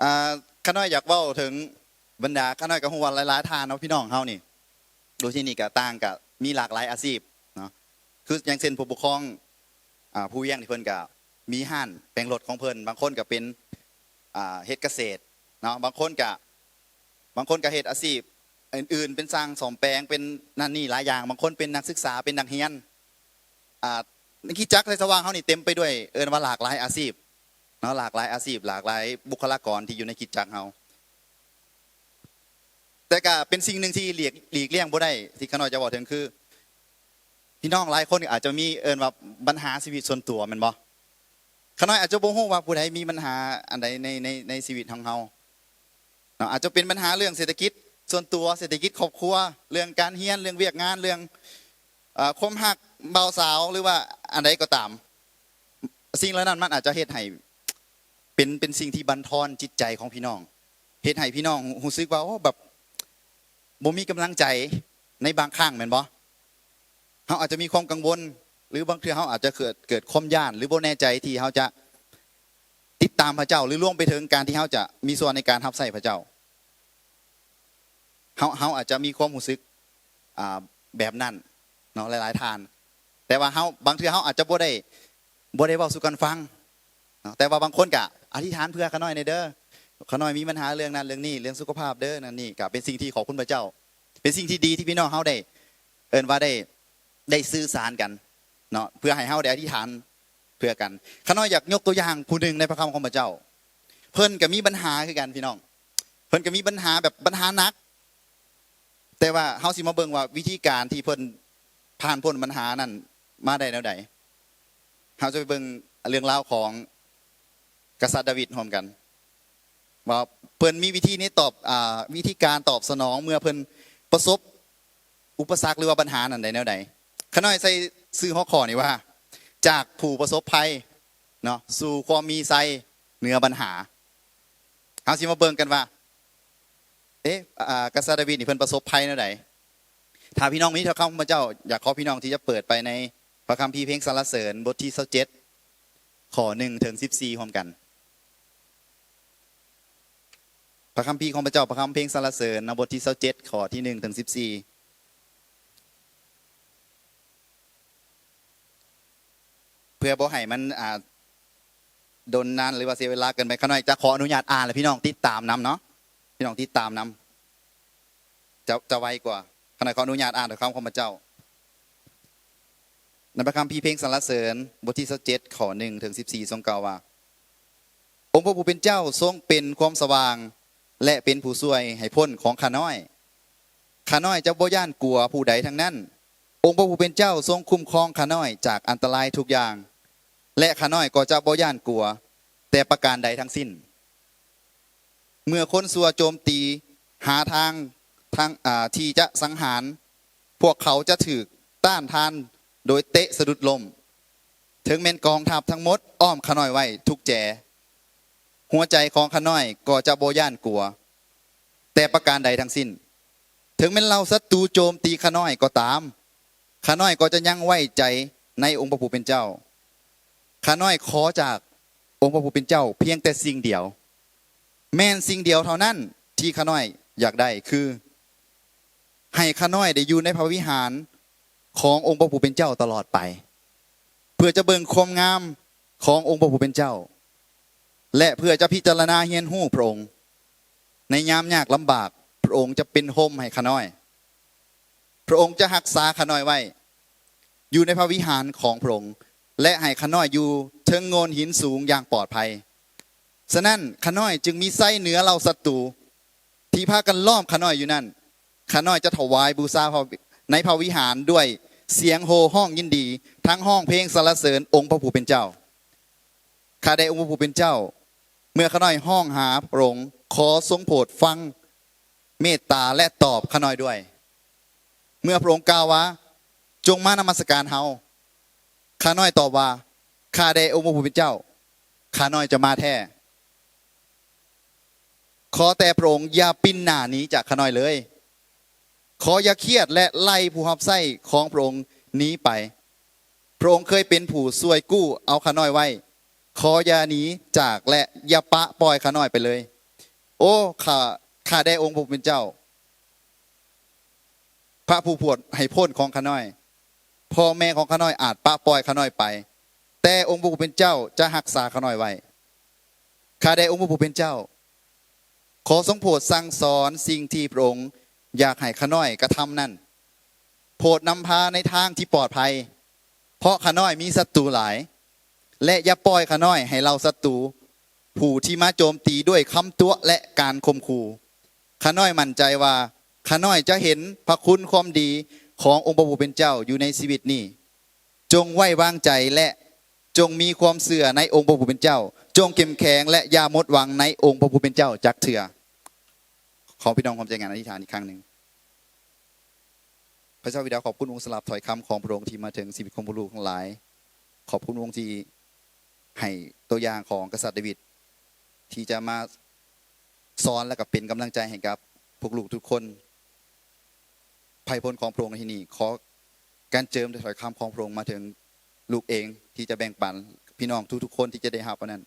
ອ່າ ຂ້ານ້ອຍຢາກເວົ້າເຖິງບັນດາ ຂ້ານ້ອຍກໍຮູ້ວ່າຫຼາຍໆທ່ານເນາະ ພີ່ນ້ອງເຮົານີ້ ຢູ່ທີ່ນີ້ກໍຕ່າງ ກໍມີຫຼາກຫຼາຍອາຊີບເນາະ ຄືຢ່າງເຊັ່ນຜູ້ປົກຄອງ ອ່າ ພູວຽງ ທີ່ເພິ່ນກໍມີຮ້ານແປງລົດຂອງເພິ່ນ ບາງຄົນກໍເປັນ ອ່າ ເຮັດກະເສດເນາະ ບາງຄົນກໍ ບາງຄົນກໍເຮັດອາຊີບອື່ນໆ ເປັນຊ່າງສ້ອມແປງ ເປັນນັ້ນນີ້ຫຼາຍຢ່າງ ບາງຄົນເປັນນັກສຶກສາ ເປັນນັກຮຽນ ອ່າ ໃນຄຣິສຕະຈັກໄຊສະຫວ່າງເຮົານີ້ເຕັມໄປດ້ວຍ ເອີ້ນວ່າຫຼາກຫຼາຍອາຊີບເນາະ ຫຼາກຫຼາຍອາຊີບ ຫຼາກຫຼາຍບຸກຄະລາກອນທີ່ຢູ່ໃນຄຣິສຕະຈັກເຮົາ ແຕ່ກໍເປັນສິ່ງໜຶ່ງທີ່ຫຼີກ ຫຼີກລ່ຽງບໍ່ໄດ້ ທີ່ຂ້ານ້ອຍຈະເວົ້າເຖິງ ຄື ພີ່ນ້ອງຫຼາຍຄົນອາດຈະມີ ເອີ້ນວ່າບັນຫາຊີວິດສ່ວນຕົວແມ່ນບໍ່? ຂ້ານ້ອຍອາດຈະບໍ່ຮູ້ວ່າຜູ້ໃດມີບັນຫາອັນໃດໃນ ໃນ ໃນຊີວິດຂອງເຮົາເນາະ ອາດຈະເປັນບັນຫາເລື່ອງເສດຖະກິດສ່ວນຕົວ ເສດຖະກິດຄອບຄົວ ເລື່ອງການຮຽນ ເລື່ອງວຽກງານ ເລື່ອງ ເອີ ຄວາມຮັກບ່າວສາວ ຫຼືວ່າອັນໃດກໍຕາມ ສິ່ງເຫຼົ່ານັ້ນມັນອາດຈະເຮັດໃຫ້ເປັນ ເປັນສິ່ງທີ່ບັນທອນຈິດໃຈຂອງພີ່ນ້ອງ ເຮັດໃຫ້ພີ່ນ້ອງຮູ້ ຮູ້ສຶກວ່າ ໂອ້ ແບບບໍ່ມີກຳລັງໃຈໃນບາງຄັ້ງແມ່ນບໍ່? ເຮົາອາດຈະມີຄວາມກັງວົນ ຫຼືບາງເທື່ອເຮົາອາດຈະເກີດ ເກີດຄວາມຢ້ານ ຫຼືບໍ່ແນ່ໃຈທີ່ເຮົາຈະຕິດຕາມພະເຈົ້າ ຫຼືລວມໄປເຖິງການທີ່ເຮົາຈະມີສ່ວນໃນການຮັບໃຊ້ພະເຈົ້າ ເຮົາ ເຮົາອາດຈະມີຄວາມຮູ້ສຶກ ອ່າ ແບບນັ້ນເນາະ ຫຼາຍໆທ່ານ ແຕ່ວ່າເຮົາ ບາງເທື່ອເຮົາອາດຈະບໍ່ໄດ້ ບໍ່ໄດ້ເວົ້າສູ່ກັນຟັງເນາະ ແຕ່ວ່າບາງຄົນກະອະທິຖານເພື່ອຂ້ານ້ອຍແດ່ເດີ ຂ້ານ້ອຍມີບັນຫາເລື່ອງນັ້ນເລື່ອງນີ້ ເລື່ອງສຸຂະພາບເດີ ນັ້ນນີ້ ກະເປັນສິ່ງທີ່ຂອບຄຸນພະເຈົ້າ ເປັນສິ່ງທີ່ດີທີ່ພີ່ນ້ອງເຮົາໄດ້ ເອີ້ນວ່າໄດ້ ໄດ້ສື່ສານກັນເນາະ ເພື່ອໃຫ້ເຮົາໄດ້ອະທິຖານເພື່ອກັນ ຂ້ານ້ອຍຢາກຍົກຕົວຢ່າງຜູ້ໜຶ່ງໃນພະຄຳຂອງພະເຈົ້າ ເພິ່ນກະມີບັນຫາຄືກັນພີ່ນ້ອງ ເພິ່ນກະມີບັນຫາແບບບັນຫາໜັກ ແຕ່ວ່າເຮົາຊິມາເບິ່ງວ່າວິທີການທີ່ເພິ່ນຜ່ານພົ້ນບັນຫານັ້ນມາໄດ້ແນວໃດ ເຮົາຈະໄປເບິ່ງເລື່ອງລາວຂອງກະສັດດາວິດຮ່ວມກັນ ວ່າເພິ່ນມີວິທີໃນຕອບ ອ່າ ວິທີການຕອບສະໜອງເມື່ອເພິ່ນປະສົບອຸປະສັກ ຫຼືວ່າບັນຫານັ້ນໄດ້ແນວໃດ. ຂ້ານ້ອຍໃສ່ຊື່ຫົວຂໍ້ນີ້ວ່າ ຈາກຜູ້ປະສົບໄພເນາະ ສູ່ຄວາມມີໄຊເໜືອບັນຫາ. ເຮົາຊິມາເບິ່ງກັນວ່າ ເອ ອາ ກະສັດດາວິດນີ້ເພິ່ນປະສົບໄພແນວໃດ? ຖ້າພີ່ນ້ອງມີພະຄຳຂອງພະເຈົ້າ ຢາກຂໍພີ່ນ້ອງທີ່ຈະເປີດໄປໃນພະຄຳພີເພງສັນລະເສີນ ບົດທີຊາວເຈັດ ຂໍ້ໜຶ່ງເຖິງສິບສີ່ ຮ່ວມກັນ. ພະຄຳພີຂອງພະເຈົ້າ ພະຄຳເພງສັນລະເສີນເນາະ ບົດທີຊາວເຈັດ ຂໍ້ທີໜຶ່ງເຖິງສິບສີ່. ເພື່ອບໍ່ໃຫ້ມັນ ອ່າ ດົນນານ ຫຼືວ່າເສຍເວລາເກີນໄປ, ຂ້ານ້ອຍຈະຂໍອະນຸຍາດອ່ານ ແລະ ພີ່ນ້ອງຕິດຕາມນຳເນາະ, ພີ່ນ້ອງຕິດຕາມນຳ ຈະ ຈະໄວກວ່າ. ຂ້ານ້ອຍຂໍອະນຸຍາດອ່ານຖ້ອຍຄຳຂອງພະເຈົ້າ ໃນພະຄຳພີເພງສັນລະເສີນ ບົດທີຊາວເຈັດ ຂໍ້ໜຶ່ງເຖິງສິບສີ່ ຊົງກ່າວວ່າ, ອົງພະຜູ້ເປັນເຈົ້າຊົງເປັນຄວາມສະຫວ່າງ ແລະ ເປັນຜູ້ຊ່ວຍໃຫ້ພົ້ນຂອງຂ້ານ້ອຍ. ຂ້ານ້ອຍຈະບໍ່ຢ້ານກົວຜູ້ໃດທັງນັ້ນ. ອົງພະຜູ້ເປັນເຈົ້າຊົງຄຸ້ມຄອງຂ້ານ້ອຍຈາກອັນຕະລາຍທຸກຢ່າງ ແລະ ຂ້ານ້ອຍກໍຈະບໍ່ຢ້ານກົວແຕ່ປະການໃດທັງສິ້ນ. ເມື່ອຄົນຊົ່ວໂຈມຕີຫາທາງ ທາງ ອາ ທີ່ຈະສັງຫານ, ພວກເຂົາຈະຖືກຕ້ານທານໂດຍເຕະສະດຸດລົ້ມ. ເຖິງແມ່ນກອງທັບທັງໝົດອ້ອມຂ້ານ້ອຍໄວ້ທຸກແຈ, ຫົວໃຈຂອງຂ້ານ້ອຍກໍຈະບໍ່ຢ້ານກົວແຕ່ປະການໃດທັງສິ້ນ. ເຖິງແມ່ນເຫຼົ່າສັດຕູໂຈມຕີຂ້ານ້ອຍກໍຕາມ, ຂ້ານ້ອຍກໍຈະຍັງໄວ້ໃຈໃນອົງພະຜູ້ເປັນເຈົ້າ. ຂ້ານ້ອຍຂໍຈາກອົງພະຜູ້ເປັນເຈົ້າພຽງແຕ່ສິ່ງດຽວ, ແມ່ນສິ່ງດຽວເທົ່ານັ້ນທີ່ຂ້ານ້ອຍຢາກໄດ້ ຄື ໃຫ້ຂ້ານ້ອຍໄດ້ຢູ່ໃນພະວິຫານຂອງອົງພະຜູ້ເປັນເຈົ້າຕະຫຼອດໄປ, ເພື່ອຈະເບິ່ງຄວາມງາມຂອງອົງພະຜູ້ເປັນເຈົ້າ ແລະ ເພື່ອຈະພິຈາລະນາຮຽນຮູ້ພະອົງ. ໃນຍາມຍາກລຳບາກ, ພະອົງຈະເປັນຮົ່ມໃຫ້ຂ້ານ້ອຍ. ພະອົງຈະຮັກສາຂ້ານ້ອຍໄວ້ຢູ່ໃນພະວິຫານຂອງພະອົງ ແລະ ໃຫ້ຂ້ານ້ອຍຢູ່ເທິງໂງ່ນຫີນສູງຢ່າງປອດໄພ. ສະນັ້ນ, ຂ້ານ້ອຍຈຶ່ງມີໄຊເໜືອເຫຼົ່າສັດຕູທີ່ພາກັນລ້ອມຂ້ານ້ອຍຢູ່ນັ້ນ. ຂ້ານ້ອຍຈະຖວາຍບູຊາພະ ໃນພະວິຫານດ້ວຍສຽງໂຫ່ຮ້ອງຍິນດີ, ທັງຮ້ອງເພງສັນລະເສີນອົງພະຜູ້ເປັນເຈົ້າ. ຂ້າແດ່ອົງພະຜູ້ເປັນເຈົ້າ, ເມື່ອຂ້ານ້ອຍຮ້ອງຫາພະອົງ, ຂໍຊົງໂຜດຟັງເມດຕາ ແລະ ຕອບຂ້ານ້ອຍດ້ວຍ. ເມື່ອພະອົງກ່າວວ່າ, ຈົ່ງມານະມັດສະການເຮົາ, ຂ້ານ້ອຍຕອບວ່າ, ຂ້າແດ່ອົງພະຜູ້ເປັນເຈົ້າ, ຂ້ານ້ອຍຈະມາແທ້. ຂໍແຕ່ພະອົງຢ່າປິ່ນໜ້າໜີຈາກຂ້ານ້ອຍເລີຍ. ຂໍຢ່າຄຽດ ແລະ ໄລ່ຜູ້ຮັບໃຊ້ຂອງພະອົງໜີໄປ. ພະອົງເຄີຍເປັນຜູ້ຊ່ວຍກູ້ເອົາຂ້ານ້ອຍໄວ້. ຂໍຢ່າໜີຈາກ ແລະ ຢ່າປະປ່ອຍຂ້ານ້ອຍໄປເລີຍ. ໂອ້ ຂ້າ ຂ້າແດ່ອົງພະຜູ້ເປັນເຈົ້າ, ພະຜູ້ໂປດໃຫ້ພົ້ນຂອງຂ້ານ້ອຍ, ພໍ່ແມ່ຂອງຂ້ານ້ອຍອາດປະປ່ອຍຂ້ານ້ອຍໄປ, ແຕ່ອົງພະຜູ້ເປັນເຈົ້າຈະຮັກສາຂ້ານ້ອຍໄວ້. ຂ້າແດ່ອົງພະຜູ້ເປັນເຈົ້າ, ຂໍຊົງໂປດສັ່ງສອນສິ່ງທີ່ພະອົງຢາກໃຫ້ຂ້ານ້ອຍກະທຳນັ້ນ. ໂປດນຳພາໃນທາງທີ່ປອດໄພ, ເພາະຂ້ານ້ອຍມີສັດຕູຫຼາຍ, ແລະ ຢ່າປ່ອຍຂ້ານ້ອຍໃຫ້ເຫຼົ່າສັດຕູ ຜູ້ທີ່ມາໂຈມຕີດ້ວຍຄຳຕົວະ ແລະ ການຂົ່ມຂູ່. ຂ້ານ້ອຍໝັ້ນໃຈວ່າ ຂ້ານ້ອຍຈະເຫັນພະຄຸນຄວາມດີຂອງອົງພະຜູ້ເປັນເຈົ້າຢູ່ໃນຊີວິດນີ້. ຈົ່ງໄວ້ວາງໃຈ ແລະ ຈົ່ງມີຄວາມເຊື່ອໃນອົງພະຜູ້ເປັນເຈົ້າ. ຈົ່ງເຂັ້ມແຂງ ແລະ ຢ່າໝົດຫວັງໃນອົງພະຜູ້ເປັນເຈົ້າຈັກເທື່ອ. ຂໍພີ່ນ້ອງຮ່ວມໃຈກັນອະທິຖານອີກຄັ້ງໜຶ່ງ. ພະເຈົ້າບິດາ ຂອບຄຸນພະອົງສຳລັບຖ້ອຍຄຳຂອງພະອົງທີ່ມາເຖິງຊີວິດຂອງພວກລູກທັງຫຼາຍ. ຂອບຄຸນພະອົງທີ່ໃຫ້ຕົວຢ່າງຂອງກະສັດດາວິດ ທີ່ຈະມາສອນ ແລະ ກໍເປັນກຳລັງໃຈໃຫ້ກັບພວກລູກທຸກຄົນ. ພະຍາພົນຂອງພະອົງໃນທີ່ນີ້ ຂໍການເຈິມດ້ວຍຖ້ອຍຄຳຂອງພະອົງມາເຖິງລູກເອງ ທີ່ຈະແບ່ງປັນພີ່ນ້ອງທຸກໆຄົນທີ່ຈະໄດ້ຮັບອັນນັ້ນ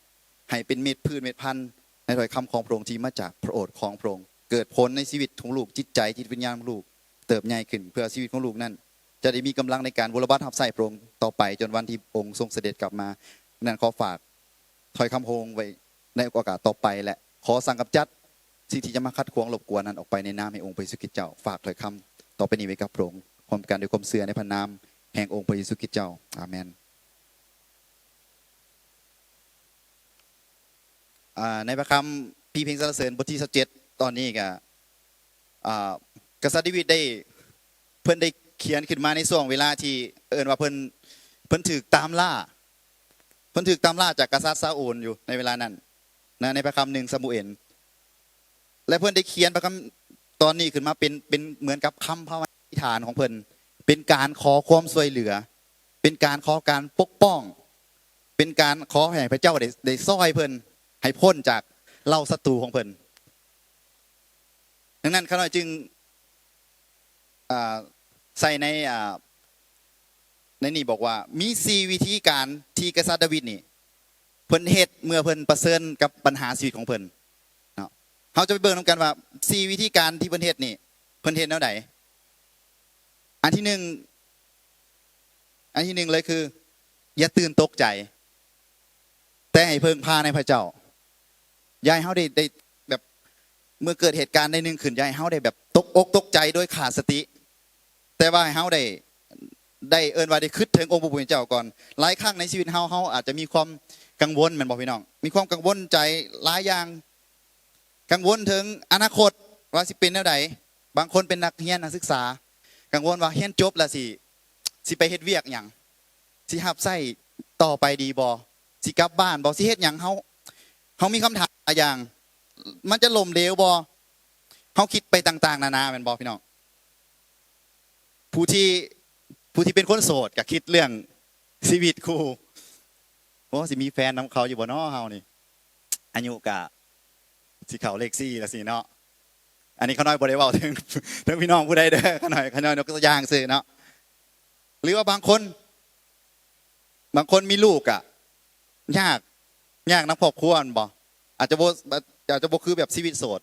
ໃຫ້ເປັນເມັດພືດເມັດພັນໃນຖ້ອຍຄຳຂອງພະອົງທີ່ມາຈາກພະໂອດຂອງພະອົງ ເກີດຜົນໃນຊີວິດຂອງລູກ, ຈິດໃຈ, ຈິດວິນຍານຂອງລູກເຕີບໃຫຍ່ຂຶ້ນ ເພື່ອຊີວິດຂອງລູກນັ້ນຈະໄດ້ມີກຳລັງໃນການບົວລະບັດຮັບໃຊ້ພະອົງຕໍ່ໄປ ຈົນວັນທີ່ພະອົງຊົງສະເດັດກັບມາ. ດັ່ງນັ້ນ ຂໍຝາກ ຖ້ອຍຄຳຂອງພະອົງໄວ້ໃນໂອກາດຕໍ່ໄປ ແລະ ຂໍສັ່ງກຳຈັດສິ່ງທີ່ຈະມາຂັດຂວາງລົບກວນນັ້ນອອກໄປໃນນາມແຫ່ງອົງພະເຢຊູຄຣິດເຈົ້າ. ຝາກຖ້ອຍຄຳຕໍ່ໄປນີ້ໄວ້ກັບພະອົງ ພ້ອມກັນດ້ວຍຄວາມເຊື່ອໃນພະນາມແຫ່ງອົງພະເຢຊູຄຣິດເຈົ້າ. ອາເມນ. ອ່າ ໃນພະຄຳພີເພງສັນລະເສີນບົດທີຊາວເຈັດ ຕອນນີ້ກະ ອ່າ ກະສັດດາວິດໄດ້ ເພິ່ນໄດ້ຂຽນຂຶ້ນມາໃນຊ່ວງເວລາທີ່ເອີ້ນວ່າເພິ່ນ ເພິ່ນຖືກຕາມລ່າ ເພິ່ນຖືກຕາມລ່າຈາກກະສັດຊາອູນຢູ່ໃນເວລານັ້ນນະ ໃນພະຄຳໜຶ່ງຊາມູເອນ ແລະ ເພິ່ນໄດ້ຂຽນພະຄຳຕອນນີ້ຂຶ້ນມາເປັນ ເປັນເໝືອນກັບຄຳພາວະນາອະທິຖານຂອງເພິ່ນ ເປັນການຂໍຄວາມຊ່ວຍເຫຼືອ ເປັນການຂໍການປົກປ້ອງ ເປັນການຂໍໃຫ້ພະເຈົ້າໄດ້ ໄດ້ຊ່ອຍເພິ່ນໃຫ້ພົ້ນຈາກເຫຼົ່າສັດຕູຂອງເພິ່ນ. ດັ່ງນັ້ນ ຂ້ານ້ອຍຈຶ່ງ ອ່າ ໃສ່ໃນ ອ່າ ໃນນີ້ບອກວ່າ ມີສີ່ວິທີການທີ່ກະສັດດາວິດນີ້ ເພິ່ນເຮັດເມື່ອເພິ່ນປະເຊີນກັບບັນຫາຊີວິດຂອງເພິ່ນເນາະ. ເຮົາຈະໄປເບິ່ງນຳກັນວ່າ ສີ່ວິທີການທີ່ເພິ່ນເຮັດນີ້ ເພິ່ນເຮັດແນວໃດ? ອັນທີໜຶ່ງ ອັນທີໜຶ່ງເລີຍຄື ຢ່າຕື່ນຕົກໃຈ ແຕ່ໃຫ້ເພິ່ງພາໃນພະເຈົ້າ. ຢ່າໃຫ້ເຮົາໄດ້ ໄດ້ແບບ ເມື່ອເກີດເຫດການໃດໜຶ່ງຂຶ້ນ ຢ່າໃຫ້ເຮົາໄດ້ແບບຕົກອົກຕົກໃຈໂດຍຂາດສະຕິ, ແຕ່ວ່າໃຫ້ເຮົາໄດ້ ໄດ້ເອີ້ນວ່າໄດ້ຄິດເຖິງອົງພະຜູ້ເປັນເຈົ້າກ່ອນ. ຫຼາຍຄັ້ງໃນຊີວິດເຮົາ ເຮົາອາດຈະມີຄວາມກັງວົນ ແມ່ນບໍ່ພີ່ນ້ອງ? ມີຄວາມກັງວົນໃຈຫຼາຍຢ່າງ, ກັງວົນເຖິງອະນາຄົດວ່າຊິເປັນແນວໃດ. ບາງຄົນເປັນນັກຮຽນ ນັກສຶກສາ ກັງວົນວ່າຮຽນຈົບແລ້ວຊິ ຊິໄປເຮັດວຽກຫຍັງ? ຊິຮັບໃຊ້ຕໍ່ໄປດີບໍ່? ຊິກັບບ້ານບໍ່? ຊິເຮັດຫຍັງ? ເຮົາ ເຮົາມີຄຳຖາມຫຼາຍຢ່າງ. ມັນຈະລົ້ມເຫຼວບໍ່? ເຮົາຄິດໄປຕ່າງໆນານາ ແມ່ນບໍ່ພີ່ນ້ອງ? ຜູ້ທີ່ ຜູ້ທີ່ເປັນຄົນໂສດກໍຄິດເລື່ອງຊີວິດຄູ່. ໂອ້ ຊິມີແຟນນຳເຂົາຢູ່ບໍ່ນໍເຮົານີ້? ອາຍຸກະຊິເຂົ້າເລກສີ່ແລ້ວຊິເນາະ. ອັນນີ້ຂ້ານ້ອຍບໍ່ໄດ້ເວົ້າເຖິງ ເຖິງພີ່ນ້ອງຜູ້ໃດເດີ, ຂ້ານ້ອຍ ຂ້ານ້ອຍຍົກຕົວຢ່າງຊື່ເນາະ. ຫຼືວ່າບາງຄົນ ບາງຄົນມີລູກກະຍາກ ຍາກນຳຄອບຄົວແມ່ນບໍ່? ອາດຈະບໍ່ ອາດຈະບໍ່ຄືແບບຊີວິດໂສດ.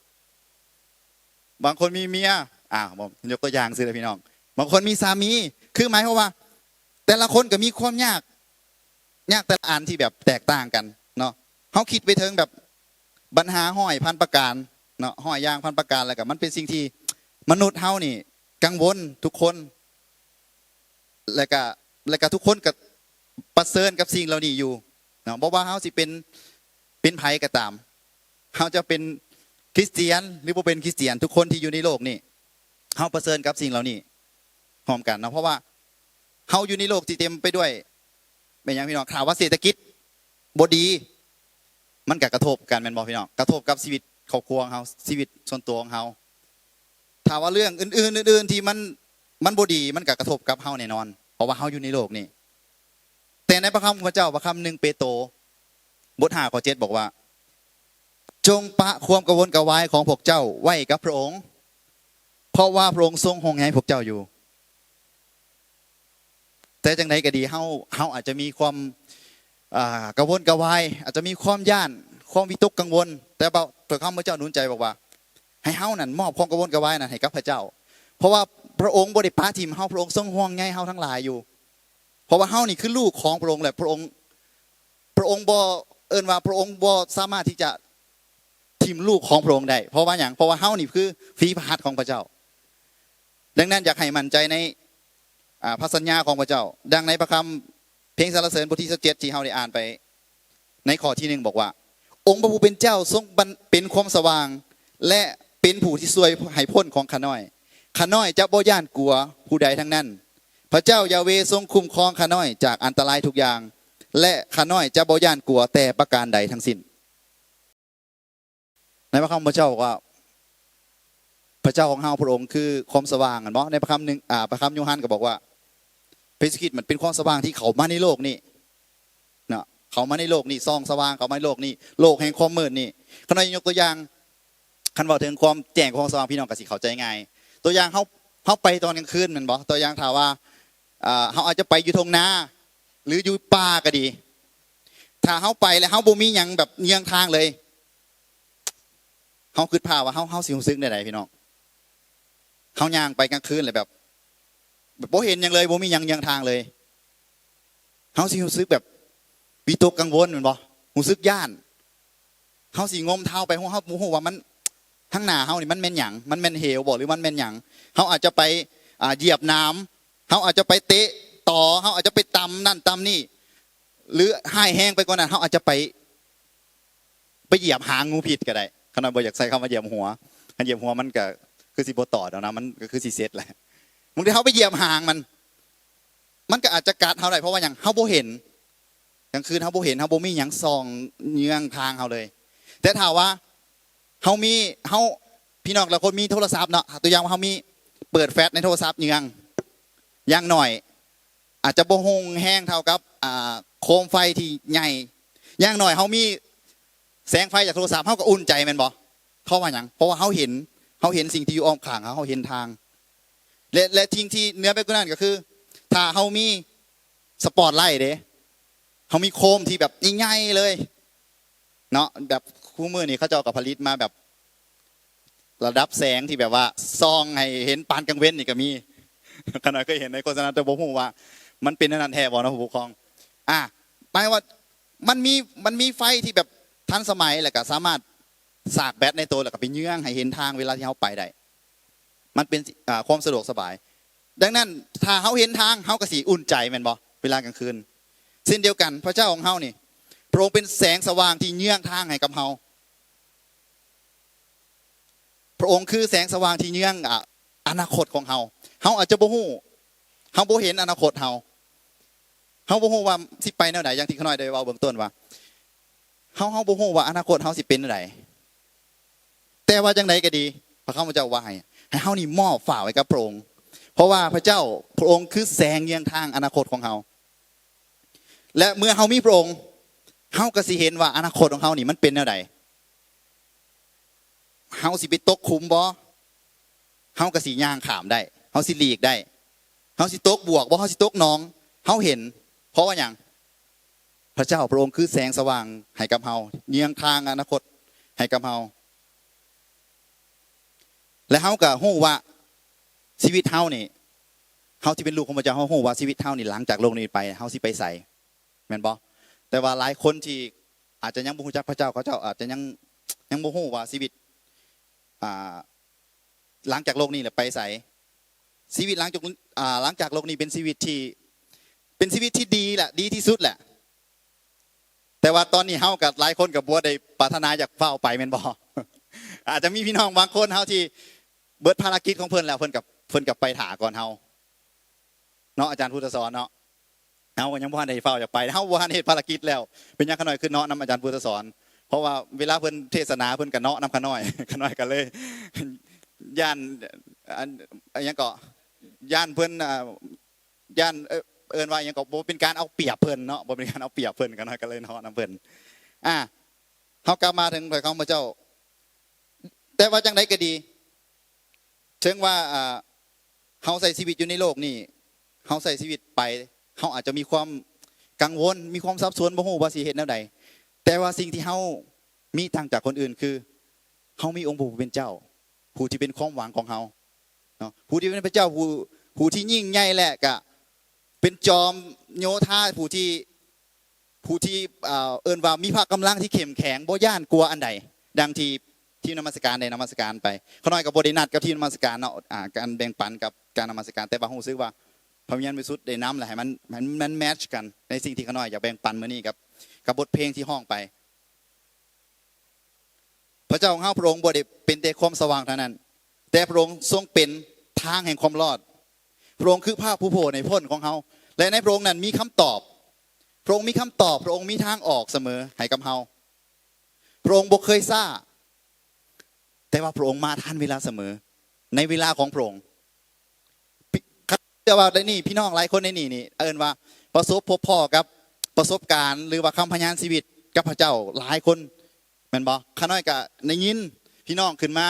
ບາງຄົນມີເມຍ ອ່າ ບໍ່ ຍົກຕົວຢ່າງຊື່ເດີພີ່ນ້ອງ. ບາງຄົນມີສາມີ ຄືໝາຍຄວາມວ່າ ແຕ່ລະຄົນກໍມີຄວາມຍາກ ຍາກແຕ່ລະອັນທີ່ແບບແຕກຕ່າງກັນເນາະ. ເຮົາຄິດໄປເຖິງແບບບັນຫາຮ້ອຍພັນປະການເນາະ, ຮ້ອຍຢ່າງພັນປະການ, ແລ້ວກໍມັນເປັນສິ່ງທີ່ມະນຸດເຮົານີ້ກັງວົນທຸກຄົນ ແລ້ວກະ ແລ້ວກະທຸກຄົນກະປະເຊີນກັບສິ່ງເຫຼົ່ານີ້ຢູ່ເນາະ. ບໍ່ວ່າເຮົາຊິເປັນ ເປັນໃຜກໍຕາມ, ເຮົາຈະເປັນຄຣິສຕຽນ ຫຼື ບໍ່ເປັນຄຣິສຕຽນ, ທຸກຄົນທີ່ຢູ່ໃນໂລກນີ້ ເຮົາປະເຊີນກັບສິ່ງເຫຼົ່ານີ້ພ້ອມກັນເນາະ. ເພາະວ່າເຮົາຢູ່ໃນໂລກທີ່ເຕັມໄປດ້ວຍ ແມ່ນຫຍັງພີ່ນ້ອງ? ຖ້າວ່າເສດຖະກິດບໍ່ດີ ມັນກະກະທົບກັນແມ່ນບໍ່ພີ່ນ້ອງ? ກະທົບກັບຊີວິດຄອບຄົວຂອງເຮົາ, ຊີວິດສ່ວນຕົວຂອງເຮົາ. ຖ້າວ່າເລື່ອງອື່ນໆ ອື່ນໆ ທີ່ມັນ ມັນບໍ່ດີ ມັນກໍກະທົບກັບເຮົາແນ່ນອນ ເພາະວ່າເຮົາຢູ່ໃນໂລກນີ້. ແຕ່ໃນພະຄຳຂອງພະເຈົ້າ ພະຄຳໜຶ່ງເປໂຕ ບົດຫ້າ ຂໍ້ເຈັດ ບອກວ່າ ຈົ່ງປະຄວາມກະວົນກະວາຍຂອງພວກເຈົ້າໄວ້ກັບພະອົງ, ເພາະວ່າພະອົງຊົງຫ່ວງໃຍພວກເຈົ້າຢູ່. ແຕ່ຈັ່ງໃດກໍດີ ເຮົາ ເຮົາອາດຈະມີຄວາມ ອ່າ ກະວົນກະວາຍ, ອາດຈະມີຄວາມຢ້ານ ຄວາມວິຕົກກັງວົນ, ແຕ່ວ່າພຣະຄຳພຣະເຈົ້າໜູນໃຈບອກວ່າ ໃຫ້ເຮົານັ້ນມອບຄວາມກັງວົນກະວາຍນັ້ນໃຫ້ກັບພຣະເຈົ້າ, ເພາະວ່າພຣະອົງບໍ່ໄດ້ປະຖິ້ມເຮົາ, ພຣະອົງຊົງຫ່ວງໃຍເຮົາທັງຫຼາຍຢູ່. ເພາະວ່າເຮົານີ້ຄືລູກຂອງພຣະອົງ ແລະ ພຣະອົງ ພຣະອົງບໍ່ ເອີ້ນວ່າພຣະອົງບໍ່ສາມາດທີ່ຈະຖິ້ມລູກຂອງພຣະອົງໄດ້. ເພາະວ່າຫຍັງ? ເພາະວ່າເຮົານີ້ຄືຝີພະຫັດຂອງພຣະເຈົ້າ. ດັ່ງນັ້ນຢາກໃຫ້ໝັ້ນໃຈໃນ ອາ ພຣະສັນຍາຂອງພຣະເຈົ້າ. ດັ່ງໃນພຣະຄຳເພງສັນລະເສີນບົດທີຊາວເຈັດ ທີ່ເຮົາໄດ້ອ່ານໄປໃນຂໍ້ທີໜຶ່ງ ບອກວ່າ ອົງພຣະຜູ້ເປັນເຈົ້າຊົງບັນ ເປັນຄວາມສະຫວ່າງ ແລະ ເປັນຜູ້ທີ່ຊ່ວຍໃຫ້ພົ້ນຂອງຂ້ານ້ອຍ. ຂ້ານ້ອຍຈະບໍ່ຢ້ານກົວຜູ້ໃດທັງນັ້ນ. ພຣະເຈົ້າຢາເວຊົງຄຸ້ມຄອງຂ້ານ້ອຍຈາກອັນຕະລາຍທຸກຢ່າງ ແລະ ຂ້ານ້ອຍຈະບໍ່ຢ້ານກົວແຕ່ປະການໃດທັງສິ້ນ. ໃນພຣະຄຳພຣະເຈົ້າບອກວ່າ ພຣະເຈົ້າຂອງເຮົາພຣະອົງຄືຄວາມສະຫວ່າງ ແມ່ນບໍ່? ໃນພຣະຄຳໜຶ່ງ ອາ ພຣະຄຳໂຍຮັນກໍບອກວ່າ ພຣະເຢຊູຄຣິດມັນເປັນຄວາມສະຫວ່າງທີ່ເຂົ້າມາໃນໂລກນີ້ເນາະ, ເຂົ້າມາໃນໂລກນີ້ ສ່ອງສະຫວ່າງເຂົ້າມາໃນໂລກນີ້, ໂລກແຫ່ງຄວາມມືດນີ້. ຂ້ານ້ອຍຍົກຕົວຢ່າງ ຄັນເວົ້າເຖິງຄວາມແຈ້ງຂອງສະຫວ່າງ ພີ່ນ້ອງກໍຊິເຂົ້າໃຈງ່າຍ. ຕົວຢ່າງເຮົາ ເຮົາໄປຕອນກາງຄືນແມ່ນບໍ່? ຕົວຢ່າງຖ້າວ່າ ເອີ ເຮົາອາດຈະໄປຢູ່ທົ່ງນາ ຫຼື ຢູ່ປ່າກໍດີ, ຖ້າເຮົາໄປແລ້ວເຮົາບໍ່ມີຫຍັງແບບເຍືອງທາງເລີຍ ເຮົາຄິດພາບວ່າເຮົາ ເຮົາຊິຮູ້ສຶກແນວໃດພີ່ນ້ອງ? ເຮົາຍ່າງໄປກາງຄືນແລ້ວແບບ ແບບບໍ່ເຫັນຫຍັງເລີຍ ບໍ່ມີຫຍັງເຍືອງທາງເລີຍ ເຮົາຊິຮູ້ສຶກແບບວິຕົກກັງວົນແມ່ນບໍ່? ຮູ້ສຶກຢ້ານ. ເຮົາຊິງົມເທົ້າໄປ ເຮົາ ເຮົາບໍ່ຮູ້ວ່າມັນ ທາງໜ້າເຮົານີ້ມັນແມ່ນຫຍັງ? ມັນແມ່ນເຫວບໍ່ ຫຼືມັນແມ່ນຫຍັງ? ເຮົາອາດຈະໄປ ອາ ຢຽບໜາມ, ເຮົາອາດຈະໄປເຕະຕໍ, ເຮົາອາດຈະໄປຕຳນັ້ນຕຳນີ້ ຫຼືຮ້າຍແຮງໄປກວ່ານັ້ນ ເຮົາອາດຈະໄປ ໄປຢຽບຫາງງູພິດກໍໄດ້. ຂະນ້ອຍບໍ່ຢາກໃຊ້ຄຳວ່າຢຽບຫົວ, ຄັນຢຽບຫົວມັນກໍຄືຊິບໍ່ຕອດດອກນະ, ມັນກໍຄືຊິເສັດແຫຼະ. ບາງທີເຮົາໄປຢຽບຫາງມັນ ມັນກໍອາດຈະກັດເຮົາໄດ້. ເພາະວ່າຫຍັງ? ເຮົາບໍ່ເຫັນ. ກາງຄືນເຮົາບໍ່ເຫັນ, ເຮົາບໍ່ມີຫຍັງສ່ອງເຍືອງທາງເຮົາເລີຍ. ແຕ່ຖ້າວ່າເຮົາມີ ເຮົາ ພີ່ນ້ອງລະຄົນມີໂທລະສັບເນາະ, ຕົວຢ່າງວ່າເຮົາມີ ເປີດແຟລດໃນໂທລະສັບເຍືອງ, ຢ່າງໜ້ອຍ ອາດຈະບໍ່ຮຸ່ງແຮງເທົ່າກັບ ອາ ໂຄມໄຟທີ່ໃຫຍ່. ຢ່າງໜ້ອຍເຮົາມີແສງໄຟຈາກໂທລະສັບ ເຮົາກໍອຸ່ນໃຈແມ່ນບໍ່? ເພາະວ່າຫຍັງ? ເພາະວ່າເຮົາເຫັນ ເຮົາເຫັນສິ່ງທີ່ຢູ່ອ້ອມຂ້າງເຮົາ, ເຮົາເຫັນທາງ. ແລະ ແລະ ສິ່ງທີ່ເໜືອໄປກວ່ານັ້ນກໍຄື ຖ້າເຮົາມີສະປອດໄລເດ້, ເຮົາມີໂຄມທີ່ແບບໃຫຍ່ໆເລີຍເນາະ, ແບບຄູ່ມື້ນີ້ເຂົາເຈົ້າກໍຜະລິດມາແບບ ລະດັບແສງທີ່ແບບວ່າສ່ອງໃຫ້ເຫັນປານກາງເວັນນີ້ກໍມີ. ຂະນ້ອຍເຄີຍເຫັນໃນໂຄສະນາ ແຕ່ບໍ່ຮູ້ວ່າມັນເປັນແນວນັ້ນແທ້ບໍ່ເນາະ ຜູ້ປົກຄອງ. ອາ ໝາຍວ່າມັນມີ ມັນມີໄຟທີ່ແບບທັນສະໄໝ ແລ້ວກໍສາມາດສາກແບັດໃນໂຕ ແລ້ວກໍໄປເຍືອງໃຫ້ເຫັນທາງເວລາທີ່ເຮົາໄປໄດ້. ມັນເປັນ ອາ ຄວາມສະດວກສະບາຍ. ດັ່ງນັ້ນ ຖ້າເຮົາເຫັນທາງ ເຮົາກໍຊິອຸ່ນໃຈແມ່ນບໍ່ ເວລາກາງຄືນ? ເຊັ່ນດຽວກັນ ພະເຈົ້າຂອງເຮົານີ້ ພະອົງເປັນແສງສະຫວ່າງທີ່ເຍືອງທາງໃຫ້ກັບເຮົາ. ພະອົງຄືແສງສະຫວ່າງທີ່ເຍືອງ ອາ ອະນາຄົດຂອງເຮົາ. ເຮົາອາດຈະບໍ່ຮູ້, ເຮົາບໍ່ເຫັນອະນາຄົດເຮົາ. ເຮົາບໍ່ຮູ້ວ່າຊິໄປແນວໃດ, ຢ່າງທີ່ຂ້ານ້ອຍໄດ້ເວົ້າເບື້ອງຕົ້ນວ່າ ເຮົາ ເຮົາບໍ່ຮູ້ວ່າອະນາຄົດເຮົາຊິເປັນແນວໃດ. ແຕ່ວ່າຈັ່ງໃດກໍດີ, ພະຄຳພະເຈົ້າວ່າໃຫ້ ໃຫ້ເຮົານີ້ມອບຝາກໄວ້ກັບພະອົງ, ເພາະວ່າພະເຈົ້າ ພະອົງຄືແສງເຍືອງທາງອະນາຄົດຂອງເຮົາ. ແລະ ເມື່ອເຮົາມີພະອົງ, ເຮົາກໍຊິເຫັນວ່າອະນາຄົດຂອງເຮົານີ້ມັນເປັນແນວໃດ. ເຮົາຊິໄປຕົກຂຸມບໍ່? ເຮົາກໍຊິຍ່າງຂ້າມໄດ້, ເຮົາຊິຫຼີກໄດ້. ເຮົາຊິຕົກບວກບໍ່? ເຮົາຊິຕົກໜອງ? ເຮົາເຫັນ. ເພາະວ່າຫຍັງ? ພະເຈົ້າພະອົງຄືແສງສະຫວ່າງໃຫ້ກັບເຮົາ, ເຍືອງທາງອະນາຄົດໃຫ້ກັບເຮົາ. ແລະ ເຮົາກໍຮູ້ວ່າຊີວິດເຮົານີ້, ເຮົາທີ່ເປັນລູກຂອງພະເຈົ້າ, ເຮົາຮູ້ວ່າຊີວິດເຮົານີ້ ຫຼັງຈາກໂລກນີ້ໄປ ເຮົາຊິໄປໃສ, ແມ່ນບໍ່? ແຕ່ວ່າຫຼາຍຄົນທີ່ອາດຈະຍັງບໍ່ຮູ້ຈັກພະເຈົ້າ, ເຂົາເຈົ້າອາດຈະຍັງ ຍັງບໍ່ຮູ້ວ່າຊີວິດ ອ່າ ຫຼັງຈາກໂລກນີ້ແລ້ວໄປໃສ. ຊີວິດຫຼັງຈາກ ອ່າ ຫຼັງຈາກໂລກນີ້ເປັນຊີວິດທີ່ ເປັນຊີວິດທີ່ດີແຫຼະ, ດີທີ່ສຸດແຫຼະ. ແຕ່ວ່າຕອນນີ້ເຮົາກໍ ຫຼາຍຄົນກໍບໍ່ໄດ້ປາດຖະໜາຢາກຟ້າວໄປແມ່ນບໍ່? ອາດຈະມີພີ່ນ້ອງບາງຄົນເຮົາທີ່ເບິດພາລະກິດຂອງເພິ່ນແລ້ວ, ເພິ່ນກໍ ເພິ່ນກໍໄປຖ້າກ່ອນເຮົາເນາະ ອາຈານພຸດທະສອນເນາະ. ເຮົາກໍຍັງບໍ່ທັນໄດ້ຟ້າວຢາກໄປ, ເຮົາບໍ່ທັນເຮັດພາລະກິດແລ້ວ. ເປັນຫຍັງຂ້ານ້ອຍຄືເນາະນຳອາຈານພຸດທະສອນ? ເພາະວ່າເວລາເພິ່ນເທດສະໜາ ເພິ່ນກໍເນາະນຳຂ້ານ້ອຍ, ຂ້ານ້ອຍກໍເລີຍຢ້ານ ອັນ ອັນຫຍັງເກາະ ຢ້ານເພິ່ນ ອ່າ ຢ້ານ ເອີ້ນ ເອີ້ນວ່າຫຍັງກໍ ບໍ່ເປັນການເອົາປຽບເພິ່ນເນາະ, ບໍ່ເປັນການເອົາປຽບເພິ່ນ, ຂ້ານ້ອຍກໍເລີຍເນາະນຳເພິ່ນ. ອ່າ ເຮົາກັບມາເຖິງຖ້ອຍຄຳຂອງພະເຈົ້າ. ແຕ່ວ່າຈັ່ງໃດກໍດີ, ເຖິງວ່າ ອ່າ ເຮົາໃຊ້ຊີວິດຢູ່ໃນໂລກນີ້, ເຮົາໃຊ້ຊີວິດໄປ, ເຮົາອາດຈະມີຄວາມກັງວົນ, ມີຄວາມສັບສົນ, ບໍ່ຮູ້ວ່າຊິເຮັດແນວໃດ. ແຕ່ວ່າສິ່ງທີ່ເຮົາ ມີຕ່າງຈາກຄົນອື່ນ ຄືເຮົາມີອົງພະຜູ້ເປັນເຈົ້າ ຜູ້ທີ່ເປັນຄວາມຫວັງຂອງເຮົາເນາະ ຜູ້ທີ່ເປັນພະເຈົ້າ ຜູ້ ຜູ້ທີ່ຍິ່ງໃຫຍ່ ແລະກະເປັນຈອມໂຍທາ ຜູ້ທີ່ ຜູ້ທີ່ ເອີ່ ເອີ້ນວ່າມີພະກຳລັງທີ່ເຂັ້ມແຂງ ບໍ່ຢ້ານກົວອັນໃດ ດັ່ງທີ່ທີມນະມັດສະການໄດ້ນະມັດສະການໄປ. ຂ້ານ້ອຍກໍບໍ່ໄດ້ນັດກັບທີມນະມັດສະການເນາະ ອາ ການແບ່ງປັນກັບການນະມັດສະການ ແຕ່ວ່າຮູ້ສຶກວ່າພະວິນຍານບໍລິສຸດໄດ້ນຳ ແລະ ໃຫ້ມັນ ໃຫ້ມັນແມັດກັນໃນສິ່ງທີ່ຂ້ານ້ອຍຢາກແບ່ງປັນມື້ນີ້ກັບ ກັບບົດເພງທີ່ຮ້ອງໄປ. ພະເຈົ້າຂອງເຮົາ ພະອົງບໍ່ໄດ້ເປັນແຕ່ຄວາມສະຫວ່າງເທົ່ານັ້ນ, ແຕ່ພະອົງຊົງເປັນທາງແຫ່ງຄວາມລອດ. ພະອົງຄືພະຜູ້ໂຜດໃຫ້ພົ້ນຂອງເຮົາ ແລະ ໃນພະອົງນັ້ນມີຄຳຕອບ. ພະອົງມີຄຳຕອບ, ພະອົງມີທາງອອກສະເໝີໃຫ້ກັບເຮົາ. ພະອົງບໍ່ເຄີຍຊ້າ, ແຕ່ວ່າພະອົງມາທັນເວລາສະເໝີ ໃນເວລາຂອງພະອົງ. ເຊື່ອວ່າໃນນີ້ ພີ່ນ້ອງຫຼາຍຄົນໃນນີ້ນີ້ ເອີ້ນວ່າປະສົບພົບພໍ້ກັບປະສົບການ ຫຼືວ່າຄຳພະຍານຊີວິດກັບພະເຈົ້າຫຼາຍຄົນ ແມ່ນບໍ່? ຂ້ານ້ອຍກະໄດ້ຍິນພີ່ນ້ອງຂຶ້ນມາ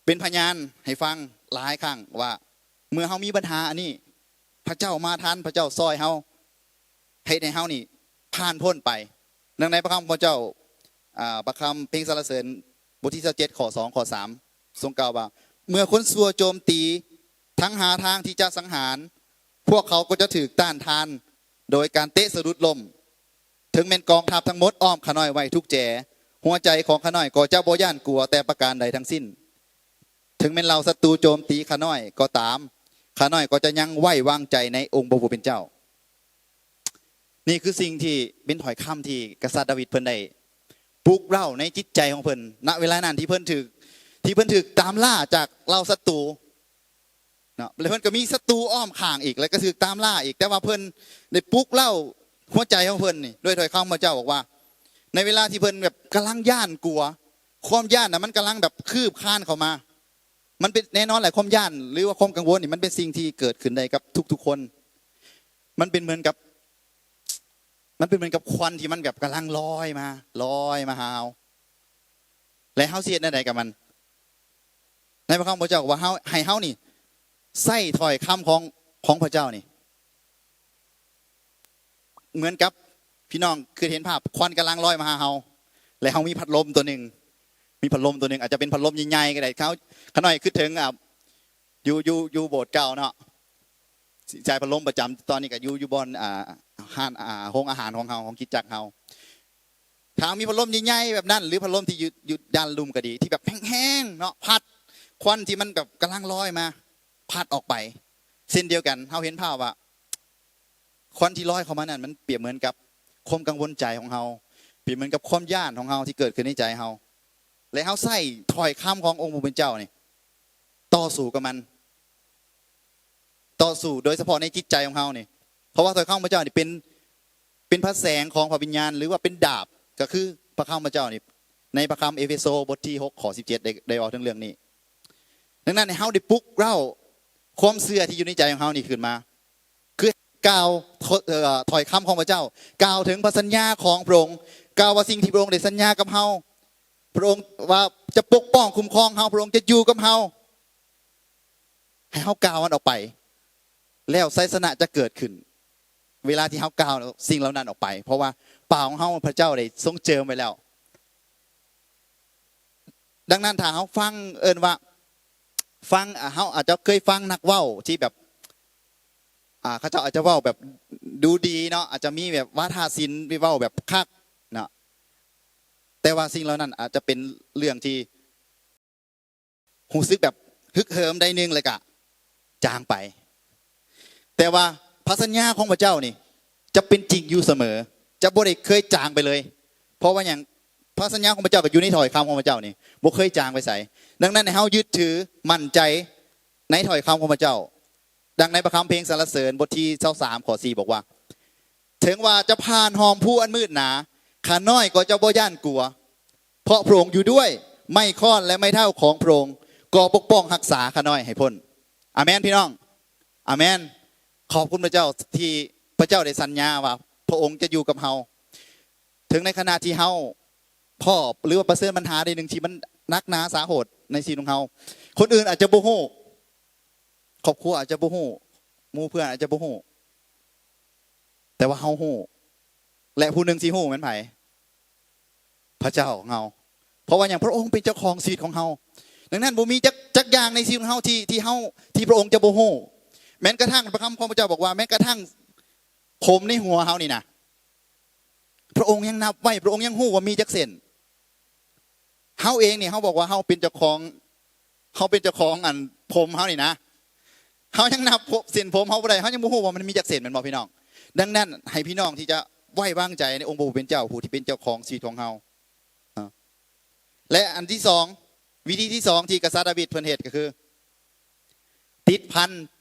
ເປັນພະຍານໃຫ້ຟັງຫຼາຍຄັ້ງວ່າ ເມື່ອເຮົາມີບັນຫາອັນນີ້ ພະເຈົ້າມາທັນ, ພະເຈົ້າຊ່ອຍເຮົາ ເຮັດໃຫ້ເຮົານີ້ຜ່ານພົ້ນໄປ. ດັ່ງໃນພະຄຳຂອງພະເຈົ້າ ອາ ພະຄຳເພງສັນລະເສີນ ບົດທີຊາວເຈັດ ຂໍ້ສອງ ຂໍ້ສາມ ຊົງກ່າວວ່າ ເມື່ອຄົນຊົ່ວໂຈມຕີ ທັງຫາທາງທີ່ຈະສັງຫານ, ພວກເຂົາກໍຈະຖືກຕ້ານທານໂດຍການເຕະສະດຸດລົ້ມ. ເຖິງແມ່ນກອງທັບທັງໝົດອ້ອມຂ້ານ້ອຍໄວ້ທຸກແຈ, ຫົວໃຈຂອງຂ້ານ້ອຍກໍຈະບໍ່ຢ້ານກົວແຕ່ປະການໃດທັງສິ້ນ. ເຖິງແມ່ນເຫຼົ່າສັດຕູໂຈມຕີຂ້ານ້ອຍກໍຕາມ, ຂ້ານ້ອຍກໍຈະຍັງໄວ້ວາງໃຈໃນອົງພະຜູ້ເປັນເຈົ້າ. ນີ້ຄືສິ່ງທີ່ເປັນຖ້ອຍຄຳທີ່ກະສັດດາວິດເພິ່ນໄດ້ປຸກເລົາໃນຈິດໃຈຂອງເພິ່ນ ນະເວລານັ້ນທີ່ເພິ່ນຖືກ ທີ່ເພິ່ນຖືກຕາມລ່າຈາກເຫຼົ່າສັດຕູເນາະ ແລະ ເພິ່ນກໍມີສັດຕູອ້ອມຂ້າງອີກ ແລະ ກໍຖືກຕາມລ່າອີກ ແຕ່ວ່າເພິ່ນໄດ້ປຸກເລົາຫົວໃຈຂອງເພິ່ນນີ້ດ້ວຍຖ້ອຍຄຳຂອງພະເຈົ້າ ບອກວ່າ ໃນເວລາທີ່ເພິ່ນແບບກຳລັງຢ້ານກົວ ຄວາມຢ້ານນະ ມັນກຳລັງແບບຄືບຄານເຂົ້າມາ ມັນເປັນ ແນ່ນອນແຫຼະ ຄວາມຢ້ານ ຫຼືວ່າຄວາມກັງວົນນີ້ ມັນເປັນສິ່ງທີ່ເກີດຂຶ້ນໄດ້ກັບທຸກໆຄົນ. ມັນເປັນເໝືອນກັບ ມັນເປັນເໝືອນກັບຄວັນທີ່ມັນແບບກຳລັງລອຍມາ ລອຍມາຫາເຮົາ ແລະ ເຮົາຊິເຮັດແນວໃດກັບມັນ? ໃນພະຄຳຂອງພະເຈົ້າວ່າເຮົາ ໃຫ້ເຮົານີ້ໃຊ້ຖ້ອຍຄຳຂອງ ຂອງພະເຈົ້ານີ້ ເໝືອນກັບ ພີ່ນ້ອງຄືເຫັນພາບຄວັນກຳລັງລອຍມາຫາເຮົາ ແລະ ເຮົາມີພັດລົມຕົວໜຶ່ງ ມີພັດລົມຕົວໜຶ່ງ ອາດຈະເປັນພັດລົມໃຫຍ່ໆກໍໄດ້. ເຮົາ ຂ້ານ້ອຍຄິດເຖິງ ອາ ຢູ່ ຢູ່ ຢູ່ໂບດເກົ່າເນາະ ສາຍພັດລົມປະຈຳຕອນນີ້ກໍຢູ່ ຢູ່ບ່ອນ ອາ ຮ້ານ ອາ ໂຮງອາຫານຂອງເຮົາ ຂອງຄຣິສຕະຈັກເຮົາ. ຖ້າເຮົາມີພັດລົມໃຫຍ່ໆແບບນັ້ນ ຫຼື ພັດລົມທີ່ຢູ່ ຢູ່ດ້ານລຸ່ມກໍດີ ທີ່ແບບແຮງໆເນາະ ພັດຄວັນທີ່ມັນແບບກຳລັງລອຍມາ ພັດອອກໄປ ເຊັ່ນດຽວກັນ ເຮົາເຫັນພາບວ່າ ຄວັນທີ່ລອຍເຂົ້າມານັ້ນ ມັນປຽບເໝືອນກັບຄວາມກັງວົນໃຈຂອງເຮົາ ປຽບເໝືອນກັບຄວາມຢ້ານຂອງເຮົາທີ່ເກີດຂຶ້ນໃນໃຈເຮົາ ແລະ ເຮົາໃຊ້ຖ້ອຍຄຳຂອງອົງຜູ້ເປັນເຈົ້ານີ້ຕໍ່ສູ້ກັບມັນ ຕໍ່ສູ້ໂດຍສະເພາະໃນຈິດໃຈຂອງເຮົານີ້ ເພາະວ່າຖ້ອຍຄຳຂອງພະເຈົ້ານີ້ເປັນ ເປັນພະແສງຂອງພະວິນຍານ ຫຼືວ່າເປັນດາບ ກໍຄືພະຄຳຂອງພະເຈົ້ານີ້ ໃນພະຄຳເອເຟໂຊບົດທີຫົກ ຂໍ້ສິບເຈັດ ໄດ້ ໄດ້ເວົ້າເຖິງເລື່ອງນີ້. ດັ່ງນັ້ນໃຫ້ເຮົາໄດ້ປຸກເລົ້າຄວາມເຊື່ອທີ່ຢູ່ໃນໃຈຂອງເຮົານີ້ຂຶ້ນມາ ຄືກ່າວ ເອີ ຖ້ອຍຄຳຂອງພະເຈົ້າ ກ່າວເຖິງພະສັນຍາຂອງພະອົງ ກ່າວວ່າສິ່ງທີ່ພະອົງໄດ້ສັນຍາກັບເຮົາ ພະອົງວ່າຈະປົກປ້ອງຄຸ້ມຄອງເຮົາ ພະອົງຈະຢູ່ກັບເຮົາ ໃຫ້ເຮົາກ່າວມັນອອກໄປ ແລ້ວໄຊຊະນະຈະເກີດຂຶ້ນ ເວລາທີ່ເຮົາກ່າວສິ່ງເຫຼົ່ານັ້ນອອກໄປ ເພາະວ່າປາກຂອງເຮົາ ພະເຈົ້າໄດ້ຊົງເຈີມໄວ້ແລ້ວ. ດັ່ງນັ້ນ ຖ້າເຮົາຟັງ ເອີ້ນວ່າ ຟັງ ອາ ເຮົາອາດຈະເຄີຍຟັງນັກເວົ້າທີ່ແບບ ອາ ເຂົາເຈົ້າອາດຈະເວົ້າແບບດູດີເນາະ ອາດຈະມີແບບວາທະສິນ ເວົ້າແບບຄັກເນາະ ແຕ່ວ່າສິ່ງເຫຼົ່ານັ້ນອາດຈະເປັນເລື່ອງທີ່ ຮູ້ສຶກແບບຮຶກເຫີມໄດ້ໜຶ່ງ ແລ້ວກະຈາງໄປ. ແຕ່ວ່າພະສັນຍາຂອງພະເຈົ້ານີ້ຈະເປັນຈິງຢູ່ສະເໝີ ຈະບໍ່ໄດ້ເຄີຍຈາງໄປເລີຍ. ເພາະວ່າຫຍັງ? ພະສັນຍາຂອງພະເຈົ້າກໍຢູ່ໃນຖ້ອຍຄຳຂອງພະເຈົ້ານີ້ ບໍ່ເຄີຍຈາງໄປໃສ. ດັ່ງນັ້ນໃຫ້ເຮົາຍຶດຖືໝັ້ນໃຈໃນຖ້ອຍຄຳຂອງພະເຈົ້າ. ດັ່ງໃນພະຄຳເພງສັນລະເສີນບົດທີຊາວສາມ ຂໍ້ສີ່ ບອກວ່າ ເຖິງວ່າຈະຜ່ານຮ່ອມພູອັນມືດໜາ, ຂ້ານ້ອຍກໍຈະບໍ່ຢ້ານກົວ, ເພາະພະອົງຢູ່ດ້ວຍ, ໄມ້ຄ້ອນ ແລະ ໄມ້ເທົ້າຂອງພະອົງກໍປົກປ້ອງຮັກສາຂ້ານ້ອຍໃຫ້ພົ້ນ. ອາເມນ ພີ່ນ້ອງ. ອາເມນ. ຂອບຄຸນພະເຈົ້າທີ່ພະເຈົ້າໄດ້ສັນຍາວ່າພະອົງຈະຢູ່ກັບເຮົາ ເຖິງໃນຂະນະທີ່ເຮົາພໍ້ ຫຼືວ່າປະເຊີນບັນຫາໃດໜຶ່ງທີ່ມັນໜັກໜາສາຫົດໃນຊີວິດຂອງເຮົາ. ຄົນອື່ນອາດຈະບໍ່ຮູ້, ຄອບຄົວອາດຈະບໍ່ຮູ້, ໝູ່ເພື່ອນອາດຈະບໍ່ຮູ້, ແຕ່ວ່າເຮົາຮູ້ ແລະ ຜູ້ໜຶ່ງທີ່ຮູ້ແມ່ນໃຜ? ພ ພະເຈົ້າຂອງເຮົາ. ເພາະວ່າຫຍັງ? ພະອົງເປັນເຈົ້າຂອງຊີວິດຂອງເຮົາ. ດັ່ງນັ້ນບໍ່ມີຈັກ ຈັກຢ່າງໃນຊີວິດຂອງເຮົາທີ່ ທີ່ເຮົາ ທີ່ພະອົງຈະບໍ່ຮູ້. ແມ່ນກະທັ່ງ ພະຄຳຂອງພະເຈົ້າບອກວ່າ ແມ່ນກະທັ່ງຜົມໃນຫົວເຮົານີ້ນະ ພະອົງຍັງນັບໄວ້, ພະອົງຍັງຮູ້ວ່າມີຈັກເສັ້ນ. ເຮົາເອງນີ້ ເຮົາບອກວ່າເຮົາເປັນເຈົ້າຂອງ ເຮົາເປັນເຈົ້າຂອງອັນຜົມເຮົານີ້ນະ ເຮົາຍັງນັບເສັ້ນຜົມເຮົາບໍ່ໄດ້, ເຮົາຍັງບໍ່ຮູ້ວ່າມັນມີຈັກເສັ້ນ ແມ່ນບໍ່ພີ່ນ້ອງ? ດັ່ງນັ້ນ ໃຫ້ພີ່ນ້ອງທີ່ຈະໄວ້ວາງໃຈໃນອົງພະຜູ້ເປັນເຈົ້າ ຜູ້ທີ່ເປັນເຈົ້າຂອງຊີວິດຂອງເຮົາ. ເນາະ ແລະ ອັນທີສອງ ວິທີທີສອງທີ່ກະສັດດາວິດເພິ່ນເຮັດກໍຄື ຕິດພັນ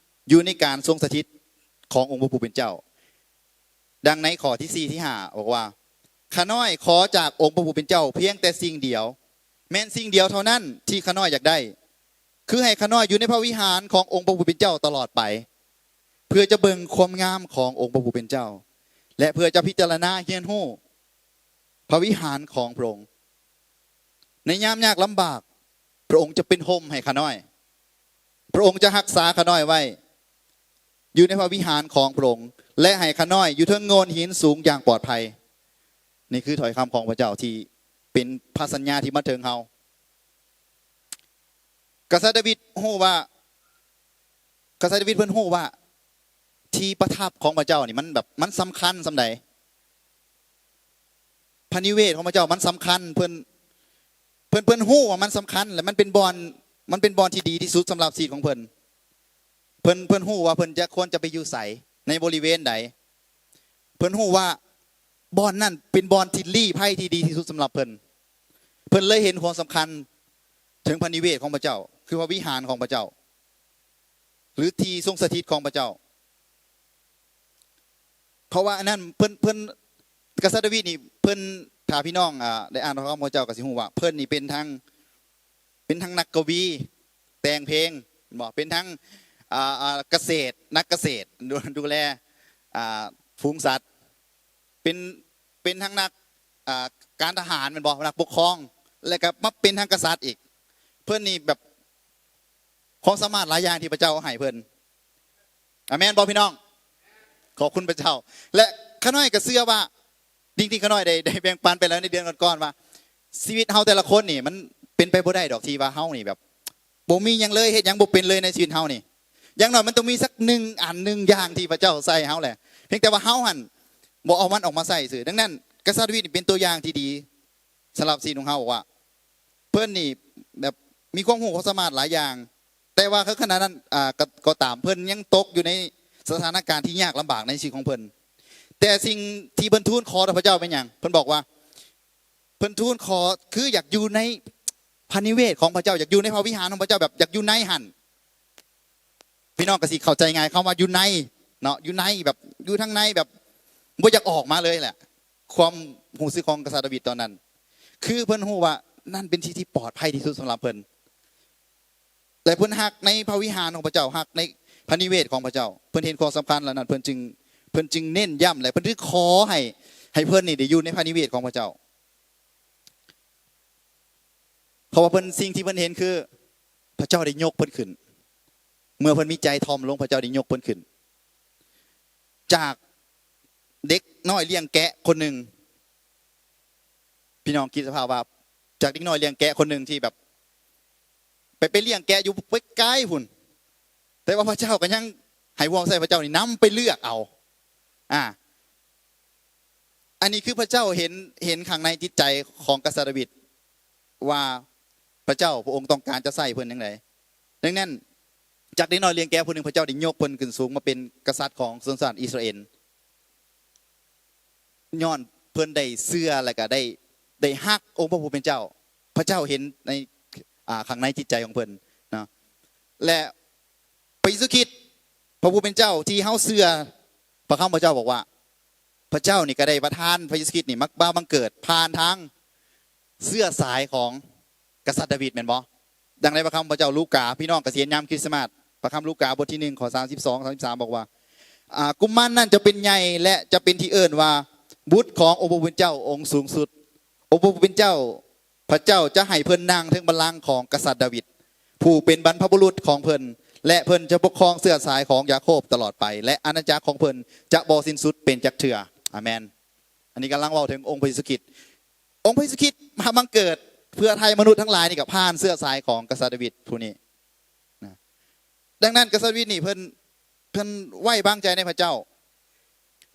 ຢູ່ໃນການຊົງສະຖິດຂອງອົງພະຜູ້ເປັນເຈົ້າ. ດັ່ງໃນຂໍ້ທີສີ່ ທີຫ້າ ບອກວ່າ ຂ້ານ້ອຍຂໍຈາກອົງພະຜູ້ເປັນເຈົ້າພຽງແຕ່ສິ່ງດຽວ, ແມ່ນສິ່ງດຽວເທົ່ານັ້ນທີ່ຂ້ານ້ອຍຢາກໄດ້, ຄືໃຫ້ຂ້ານ້ອຍຢູ່ໃນພະວິຫານຂອງອົງພະຜູ້ເປັນເຈົ້າຕະຫຼອດໄປ, ເພື່ອຈະເບິ່ງຄວາມງາມຂອງອົງພະຜູ້ເປັນເຈົ້າ ແລະ ເພື່ອຈະພິຈາລະນາຮຽນຮູ້ພະວິຫານຂອງພະອົງ. ໃນຍາມຍາກລຳບາກ ພະອົງຈະເປັນຮົ່ມໃຫ້ຂ້ານ້ອຍ. ພະອົງຈະຮັກສາຂ້ານ້ອຍໄວ້ຢູ່ໃນພະວິຫານຂອງພະອົງ ແລະ ໃຫ້ຂ້ານ້ອຍຢູ່ເທິງໂງ່ນຫີນສູງຢ່າງປອດໄພ. ນີ້ຄືຖ້ອຍຄຳຂອງພະເຈົ້າທີ່ເປັນພະສັນຍາທີ່ມາເຖິງເຮົາ. ກະສັດດາວິດຮູ້ວ່າ ກະສັດດາວິດເພິ່ນຮູ້ວ່າທີ່ປະທັບຂອງພະເຈົ້ານີ້ມັນແບບ ມັນສຳຄັນສ່ຳໃດ. ພະນິເວດຂອງພະເຈົ້າມັນສຳຄັນ, ເພິ່ນ ເພິ່ນ ເພິ່ນຮູ້ວ່າມັນສຳຄັນ ແລະ ມັນເປັນບ່ອນ ມັນເປັນບ່ອນທີ່ດີທີ່ສຸດສຳລັບຊີວິດຂອງເພິ່ນ. ເພິ່ນ ເພິ່ນຮູ້ວ່າເພິ່ນຈະ ຄວນຈະໄປຢູ່ໃສ ໃນບໍລິເວນໃດ. ເພິ່ນຮູ້ວ່າບ່ອນນັ້ນເປັນບ່ອນທີ່ລີ້ໄພທີ່ດີທີ່ສຸດສຳລັບເພິ່ນ. ເພິ່ນເລີຍເຫັນຄວາມສຳຄັນເຖິງພະນິເວດຂອງພະເຈົ້າ ຄືພະວິຫານຂອງພະເຈົ້າ ຫຼືທີ່ຊົງສະຖິດຂອງພະເຈົ້າ. ເພາະວ່າອັນນັ້ນເພິ່ນ ເພິ່ນ ກະສັດດາວິດນີ້ເພິ່ນ ຖ້າພີ່ນ້ອງ ອາ ໄດ້ອ່ານເລື່ອງຂອງພະເຈົ້າກໍຊິຮູ້ວ່າເພິ່ນນີ້ເປັນທັງ ເປັນທັງນັກກະວີ ແຕ່ງເພງ ແມ່ນບໍ່? ເປັນທັງ ອາ ອາ ກະເສດ ນັກກະເສດ ດູ ດູແລ ອາ ຝູງສັດ ເປັນ ເປັນທັງນັກ ອາ ການທະຫານ ແມ່ນບໍ່? ນັກປົກຄອງ ແລ້ວກໍມາເປັນທັງກະສັດອີກ. ເພິ່ນນີ້ແບບ ຄວາມສາມາດຫຼາຍຢ່າງທີ່ພະເຈົ້າໃຫ້ເພິ່ນ. ອາແມນບໍ່ພີ່ນ້ອງ? ຂອບຄຸນພະເຈົ້າ. ແລະ ຂ້ານ້ອຍກໍເຊື່ອວ່າ ສິ່ງທີ່ຂ້ານ້ອຍໄດ້ ໄດ້ແບ່ງປັນໄປແລ້ວໃນເດືອນກ່ອນໆວ່າ ຊີວິດເຮົາແຕ່ລະຄົນນີ້ ມັນເປັນໄປບໍ່ໄດ້ດອກທີ່ວ່າເຮົານີ້ແບບ ບໍ່ມີຫຍັງເລີຍ ເຮັດຫຍັງບໍ່ເປັນເລີຍໃນຊີວິດເຮົານີ້. ຢ່າງໜ້ອຍມັນຕ້ອງມີສັກໜຶ່ງອັນໜຶ່ງຢ່າງທີ່ພະເຈົ້າໃສ່ເຮົາແຫຼະ ພຽງແຕ່ວ່າເຮົາຫັ້ນບໍ່ເອົາມັນອອກມາໃຊ້ຊື່. ດັ່ງນັ້ນ ກະສັດດາວິດນີ້ເປັນຕົວຢ່າງທີ່ດີ ສຳລັບຊີວິດຂອງເຮົາ ບອກວ່າເພິ່ນນີ້ແບບມີຄວາມຮູ້ຄວາມສາມາດຫຼາຍຢ່າງ ແຕ່ວ່າເຖິງຂະໜາດນັ້ນ ອາ ກໍ ກໍຕາມ ເພິ່ນຍັງຕົກຢູ່ໃນສະຖານະການທີ່ຍາກລຳບາກໃນຊີວິດຂອງເພິ່ນ. ແຕ່ສິ່ງທີ່ເພິ່ນທູນຂໍຕໍ່ພະເຈົ້າແມ່ນຫຍັງ? ເພິ່ນບອກວ່າ ເພິ່ນທູນຂໍ ຄືຢາກຢູ່ໃນພະນິເວດຂອງພະເຈົ້າ ຢາກຢູ່ໃນພະວິຫານຂອງພະເຈົ້າ ແບບຢາກຢູ່ໃນຫັ້ນ. ພີ່ນ້ອງກໍຊິເຂົ້າໃຈງ່າຍຄຳວ່າຢູ່ໃນເນາະ ຢູ່ໃນ ແບບຢູ່ທາງໃນ ແບບບໍ່ຢາກອອກມາເລີຍແຫຼະ. ຄວາມຮູ້ສຶກຂອງກະສັດດາວິດຕອນນັ້ນ ຄືເພິ່ນຮູ້ວ່ານັ້ນເປັນທີ່ທີ່ປອດໄພທີ່ສຸດສຳລັບເພິ່ນ ແລະ ເພິ່ນຮັກໃນພະວິຫານຂອງພະເຈົ້າ ຮັກໃນພະນິເວດຂອງພະເຈົ້າ. ເພິ່ນເຫັນຄວາມສຳຄັນ ແລະ ນັ້ນເພິ່ນຈຶ່ງ ເພິ່ນຈຶ່ງເນັ້ນຢ້ຳ ແລະ ເພິ່ນຈຶ່ງຂໍໃຫ້ ໃຫ້ເພິ່ນນີ້ໄດ້ຢູ່ໃນພະນິເວດຂອງພະເຈົ້າ. ເພາະວ່າເພິ່ນ ສິ່ງທີ່ເພິ່ນເຫັນຄື ພະເຈົ້າໄດ້ຍົກເພິ່ນຂຶ້ນ. ເມື່ອເພິ່ນມີໃຈຖ່ອມລົງ ພະເຈົ້າໄດ້ຍົກເພິ່ນຂຶ້ນ ຈາກເດັກນ້ອຍລ້ຽງແກະຄົນໜຶ່ງ. ພີ່ນ້ອງຄິດສະພາບວ່າ ຈາກເດັກນ້ອຍລ້ຽງແກະຄົນໜຶ່ງທີ່ແບບ ໄປ ໄປລ້ຽງແກະຢູ່ໄກໆພຸ້ນ ແຕ່ວ່າພະເຈົ້າກໍຍັງໃຫ້ພວກໃຊ້ພະເຈົ້ານີ້ນຳໄປເລືອກເອົາ. ອາ ອັນນີ້ຄືພະເຈົ້າເຫັນ ເຫັນຂ້າງໃນຈິດໃຈຂອງກະສັດດາວິດ ວ່າພະເຈົ້າພະອົງຕ້ອງການຈະໃຊ້ເພິ່ນຈັ່ງໃດ. ດັ່ງນັ້ນ ຈາກເດັກນ້ອຍລ້ຽງແກະຜູ້ໜຶ່ງ ພະເຈົ້າໄດ້ຍົກເພິ່ນຂຶ້ນສູງມາເປັນກະສັດຂອງຊົນຊາດອິດສະຣາເອນ ຍ້ອນເພິ່ນໄດ້ເຊື່ອ ແລະ ກະໄດ້ ໄດ້ຮັກອົງພະຜູ້ເປັນເຈົ້າ. ພະເຈົ້າເຫັນໃນ ອາ ຂ້າງໃນຈິດໃຈຂອງເພິ່ນເນາະ ແລະ ພະເຢຊູຄຣິດ ພະຜູ້ເປັນເຈົ້າທີ່ເຮົາເຊື່ອ ພະຄຳພະເຈົ້າບອກວ່າ ພະເຈົ້ານີ້ກໍໄດ້ປະທານພະເຢຊູຄຣິດນີ້ມາ ມາບັງເກີດຜ່ານທາງເຊື້ອສາຍຂອງກະສັດດາວິດ ແມ່ນບໍ່? ດັ່ງໃນພະຄຳພະເຈົ້າລູກາ ພີ່ນ້ອງກໍຊິເຫັນຍາມຄຣິສຕະມາດ ພະຄຳລູກາບົດທີໜຶ່ງ ຂໍ້ສາມສິບສອງ ສາມສິບສາມ ບອກວ່າ ອາ ກຸມມານນັ້ນຈະເປັນໃຫຍ່ ແລະ ຈະເປັນທີ່ເອີ້ນວ່າ ບຸດຂອງອົງພະຜູ້ເປັນເຈົ້າອົງສູງສຸດ. ອົງພະຜູ້ເປັນເຈົ້າ ພະເຈົ້າຈະໃຫ້ເພິ່ນນັ່ງເທິງບັນລັງຂອງກະສັດດາວິດ ຜູ້ເປັນບັນພະບຸລຸດຂອງເພິ່ນ ແລະ ເພິ່ນຈະປົກຄອງເຊື້ອສາຍຂອງຢາໂຄບຕະຫຼອດໄປ ແລະ ອານາຈັກຂອງເພິ່ນຈະບໍ່ສິ້ນສຸດເປັນຈັກເທື່ອ. ອາແມນ. ອັນນີ້ກຳລັງເວົ້າເຖິງອົງພະເຢຊູຄຣິດ. ອົງພະເຢຊູຄຣິດ ມາບັງເກີດເພື່ອໄຖ່ມະນຸດທັງຫຼາຍນີ້ກໍຜ່ານເຊື້ອສາຍຂອງກະສັດດາວິດຜູ້ນີ້ນະ. ດັ່ງນັ້ນກະສັດດາວິດນີ້ເພິ່ນ ເພິ່ນໄວ້ວາງໃຈໃນພະເຈົ້າ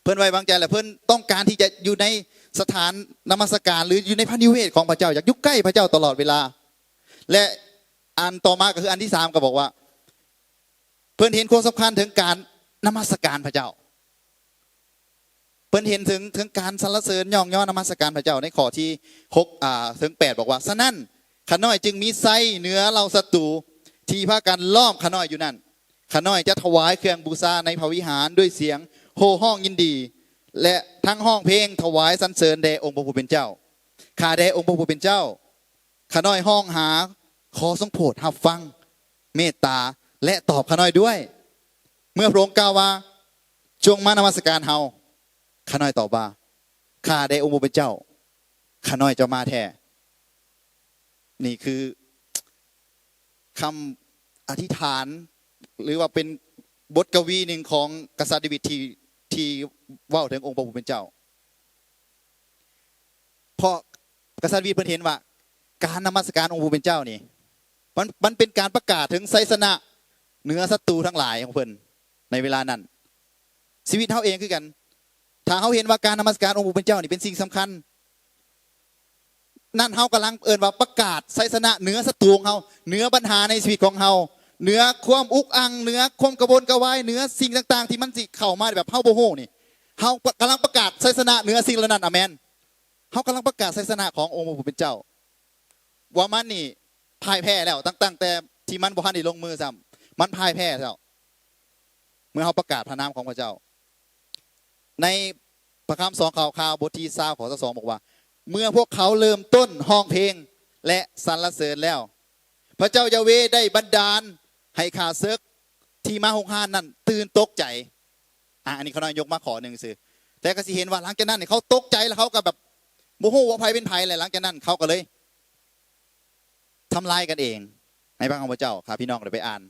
ເພິ່ນໄວ້ວາງໃຈ ແລະ ເພິ່ນຕ້ອງການທີ່ຈະຢູ່ໃນສະຖານນະມັດສະການ ຫຼື ຢູ່ໃນພະນິເວດຂອງພະເຈົ້າ ຢາກຢູ່ໃກ້ພະເຈົ້າຕະຫຼອດເວລາ. ແລະ ອັນຕໍ່ມາກໍຄືອັນທີສາມ ກໍບອກວ່າ ເພິ່ນເຫັນຄວາມສຳຄັນເຖິງການນະມັດສະການພະເຈົ້າ. ເພິ່ນເຫັນເຖິງ ເຖິງການສັນລະເສີນຍ້ອງຍໍນະມັດສະການພະເຈົ້າໃນຂໍ້ທີຫົກ ອາ ເຖິງແປດ ບອກວ່າ ສະນັ້ນ ຂ້ານ້ອຍຈຶ່ງມີໄຊເໜືອເຫຼົ່າສັດຕູທີ່ພາກັນລ້ອມຂ້ານ້ອຍຢູ່ນັ້ນ. ຂ້ານ້ອຍຈະຖວາຍເຄື່ອງບູຊາໃນພະວິຫານດ້ວຍສຽງໂຫ່ຮ້ອງຍິນດີ ແລະ ທັງຮ້ອງເພງຖວາຍສັນເສີນແດ່ອົງພະຜູ້ເປັນເຈົ້າ. ຂ້າແດ່ອົງພະຜູ້ເປັນເຈົ້າ ຂ້ານ້ອຍຮ້ອງຫາ ຂໍຊົງໂຜດຮັບຟັງ ເມດຕາ ແລະ ຕອບຂ້ານ້ອຍດ້ວຍ. ເມື່ອພະອົງກ່າວວ່າ ຈົ່ງມານະມັດສະການເຮົາ, ຂ້ານ້ອຍຕອບວ່າ ຂ້າແດ່ອົງພະຜູ້ເປັນເຈົ້າ ຂ້ານ້ອຍຈະມາແທ້. ນີ້ຄືຄຳອະທິຖານ ຫຼືວ່າເປັນບົດກະວີໜຶ່ງຂອງກະສັດດາວິດທີ່ ທີ່ເວົ້າເຖິງອົງພະຜູ້ເປັນເຈົ້າ. ເພາະກະສັດດາວິດເພິ່ນເຫັນວ່າການນະມັດສະການອົງຜູ້ເປັນເຈົ້ານີ້ ມັນ ມັນເປັນການປະກາດເຖິງໄຊຊະນະເໜືອສັດຕູທັງຫຼາຍຂອງເພິ່ນໃນເວລານັ້ນ. ຊີວິດເຮົາເອງຄືກັນ ຖ້າເຮົາເຫັນວ່າການນະມັດສະການອົງຜູ້ເປັນເຈົ້ານີ້ເປັນສິ່ງສຳຄັນ ນັ້ນເຮົາກຳລັງເອີ້ນວ່າປະກາດໄຊຊະນະເໜືອສັດຕູຂອງເຮົາ, ເໜືອບັນຫາໃນຊີວິດຂອງເຮົາ, ເໜືອຄວາມອຸກອັ່ງ, ເໜືອຄວາມກະວົນກະວາຍ, ເໜືອສິ່ງຕ່າງໆທີ່ມັນຊິເຂົ້າມາແບບເຮົາບໍ່ຮູ້ນີ້. ເຮົາກຳລັງປະກາດໄຊຊະນະເໜືອສິ່ງເຫຼົ່ານັ້ນ. ອາເມນ. ເຮົາກຳລັງປະກາດໄຊຊະນະຂອງອົງພະຜູ້ເປັນເຈົ້າ ວ່າມັນນີ້ພ່າຍແພ້ແລ້ວ, ຕັ້ງ ຕັ້ງແຕ່ທີ່ມັນບໍ່ທັນໄດ້ລົງມືຊ້ຳ, ມັນພ່າຍແພ້ແລ້ວ ເມື່ອເຮົາປະກາດພະນາມຂອງພະເຈົ້າ. ໃນພະຄຳສອງຂ່າວຄາວ ບົດທີຊາວ ຂໍ້ຊາວສອງ ບອກວ່າ ເມື່ອພວກເຂົາເລີ່ມຕົ້ນຮ້ອງເພງ ແລະ ສັນລະເສີນແລ້ວ, ພະເຈົ້າຢາເວໄດ້ບັນດານໃຫ້ຂ້າເສິກທີ່ມາຮຸກຮານນັ້ນຕື່ນຕົກໃຈ. ອາ ອັນນີ້ຂ້ານ້ອຍຍົກມາຂໍ້ໜຶ່ງຊື່, ແຕ່ກໍຊິເຫັນວ່າຫຼັງຈາກນັ້ນເຂົາຕົກໃຈ ແລ້ວເຂົາກໍແບບບໍ່ຮູ້ວ່າໃຜເປັນໃຜ, ແລະ ຫຼັງຈາກນັ້ນເຂົາກໍເລີຍ ທຳລາຍກັນເອງໃນພະຄຳຂອງພະເຈົ້າ. ຖ້າພີ່ນ້ອງໄດ້ໄປອ່ານ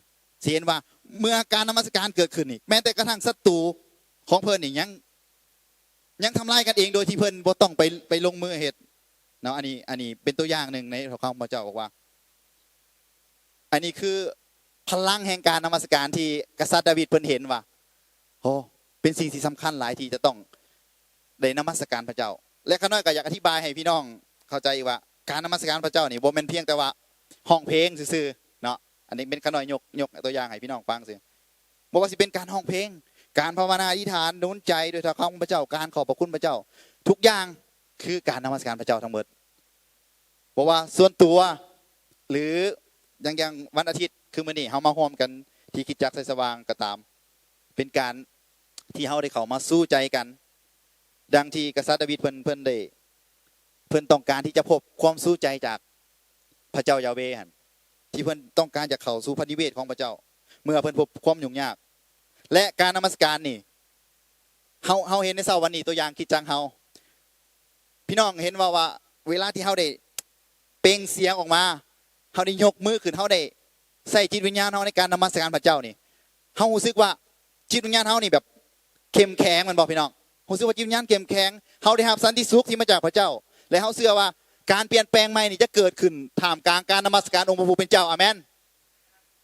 ຊິເຫັນວ່າເມື່ອການນະມັດສະການເກີດຂຶ້ນນີ້ ແມ້ແຕ່ກະທັ່ງສັດຕູຂອງເພິ່ນນີ້ຍັງ ຍັງທຳລາຍກັນເອງ ໂດຍທີ່ເພິ່ນບໍ່ຕ້ອງໄປ ໄປລົງມືເຮັດເນາະ. ອັນນີ້ ອັນນີ້ເປັນຕົວຢ່າງໜຶ່ງໃນພະຄຳຂອງພະເຈົ້າ ບອກວ່າ ອັນນີ້ຄືພະລັງແຫ່ງການນະມັດສະການທີ່ກະສັດດາວິດເພິ່ນເຫັນວ່າ ໂອ້ ເປັນສິ່ງທີ່ສຳຄັນຫຼາຍທີ່ຈະຕ້ອງ ໄດ້ນະມັດສະການພະເຈົ້າ. ແລະ ຂ້ານ້ອຍກໍຢາກອະທິບາຍໃຫ້ພີ່ນ້ອງເຂົ້າໃຈອີກວ່າ ການນະມັດສະການພະເຈົ້ານີ້ບໍ່ແມ່ນພຽງແຕ່ວ່າຮ້ອງເພງຊື່ໆເນາະ. ອັນນີ້ເປັນຂ້ານ້ອຍຍົກ ຍົກຕົວຢ່າງໃຫ້ພີ່ນ້ອງຟັງຊື່. ບໍ່ວ່າຊິເປັນການຮ້ອງເພງ, ການພາວະນາອະທິຖານ, ໜູນໃຈດ້ວຍຖ້ອຍຄຳຂອງພະເຈົ້າ, ການຂອບພະຄຸນພະເຈົ້າ, ທຸກຢ່າງຄືການນະມັດສະການພະເຈົ້າທັງໝົດ. ບໍ່ວ່າສ່ວນຕົວ ຫຼື ຢ່າງ ຢ່າງວັນອາທິດຄືມື້ນີ້ ເຮົາມາຮ່ວມກັນທີ່ຄຣິສຕະຈັກໄຊສະຫວ່າງກໍຕາມ, ເປັນການທີ່ເຮົາໄດ້ເຂົ້າມາຊູ້ໃຈກັນ ດັ່ງທີ່ກະສັດດາວິດເພິ່ນ ເພິ່ນໄດ້ ເພິ່ນຕ້ອງການທີ່ຈະພົບຄວາມຊູ້ໃຈຈາກພະເຈົ້າຢາເວຫັ້ນ, ທີ່ເພິ່ນຕ້ອງການຈະເຂົ້າສູ່ພະນິເວດຂອງພະເຈົ້າ ເມື່ອເພິ່ນພົບຄວາມຫຍຸ້ງຍາກ. ແລະ ການນະມັດສະການນີ້ ເຮົາ ເຮົາເຫັນໃນເຊົ້າວັນນີ້ ຕົວຢ່າງຄຣິສຕະຈັກເຮົາ ພີ່ນ້ອງເຫັນວ່າ ວ່າເວລາທີ່ເຮົາໄດ້ເປັ່ງສຽງອອກມາ, ເຮົາໄດ້ຍົກມືຂຶ້ນ, ເຮົາໄດ້ໃຊ້ຈິດວິນຍານເຮົາໃນການນະມັດສະການພະເຈົ້ານີ້, ເຮົາຮູ້ສຶກວ່າຈິດວິນຍານເຮົານີ້ແບບເຂັ້ມແຂງ ແມ່ນບໍ່ພີ່ນ້ອງ? ຮູ້ສຶກວ່າຈິດວິນຍານເຂັ້ມແຂງ, ເຮົາໄດ້ຮັບສັນຕິສຸກທີ່ມາຈາກພະເຈົ້າ ແລະ ເຮົາເຊື່ອວ່າການປ່ຽນແປງໃໝ່ນີ້ຈະເກີດຂຶ້ນທ່າມກາງການນະມັດສະການອົງພະຜູ້ເປັນເຈົ້າ. ອາເມນ.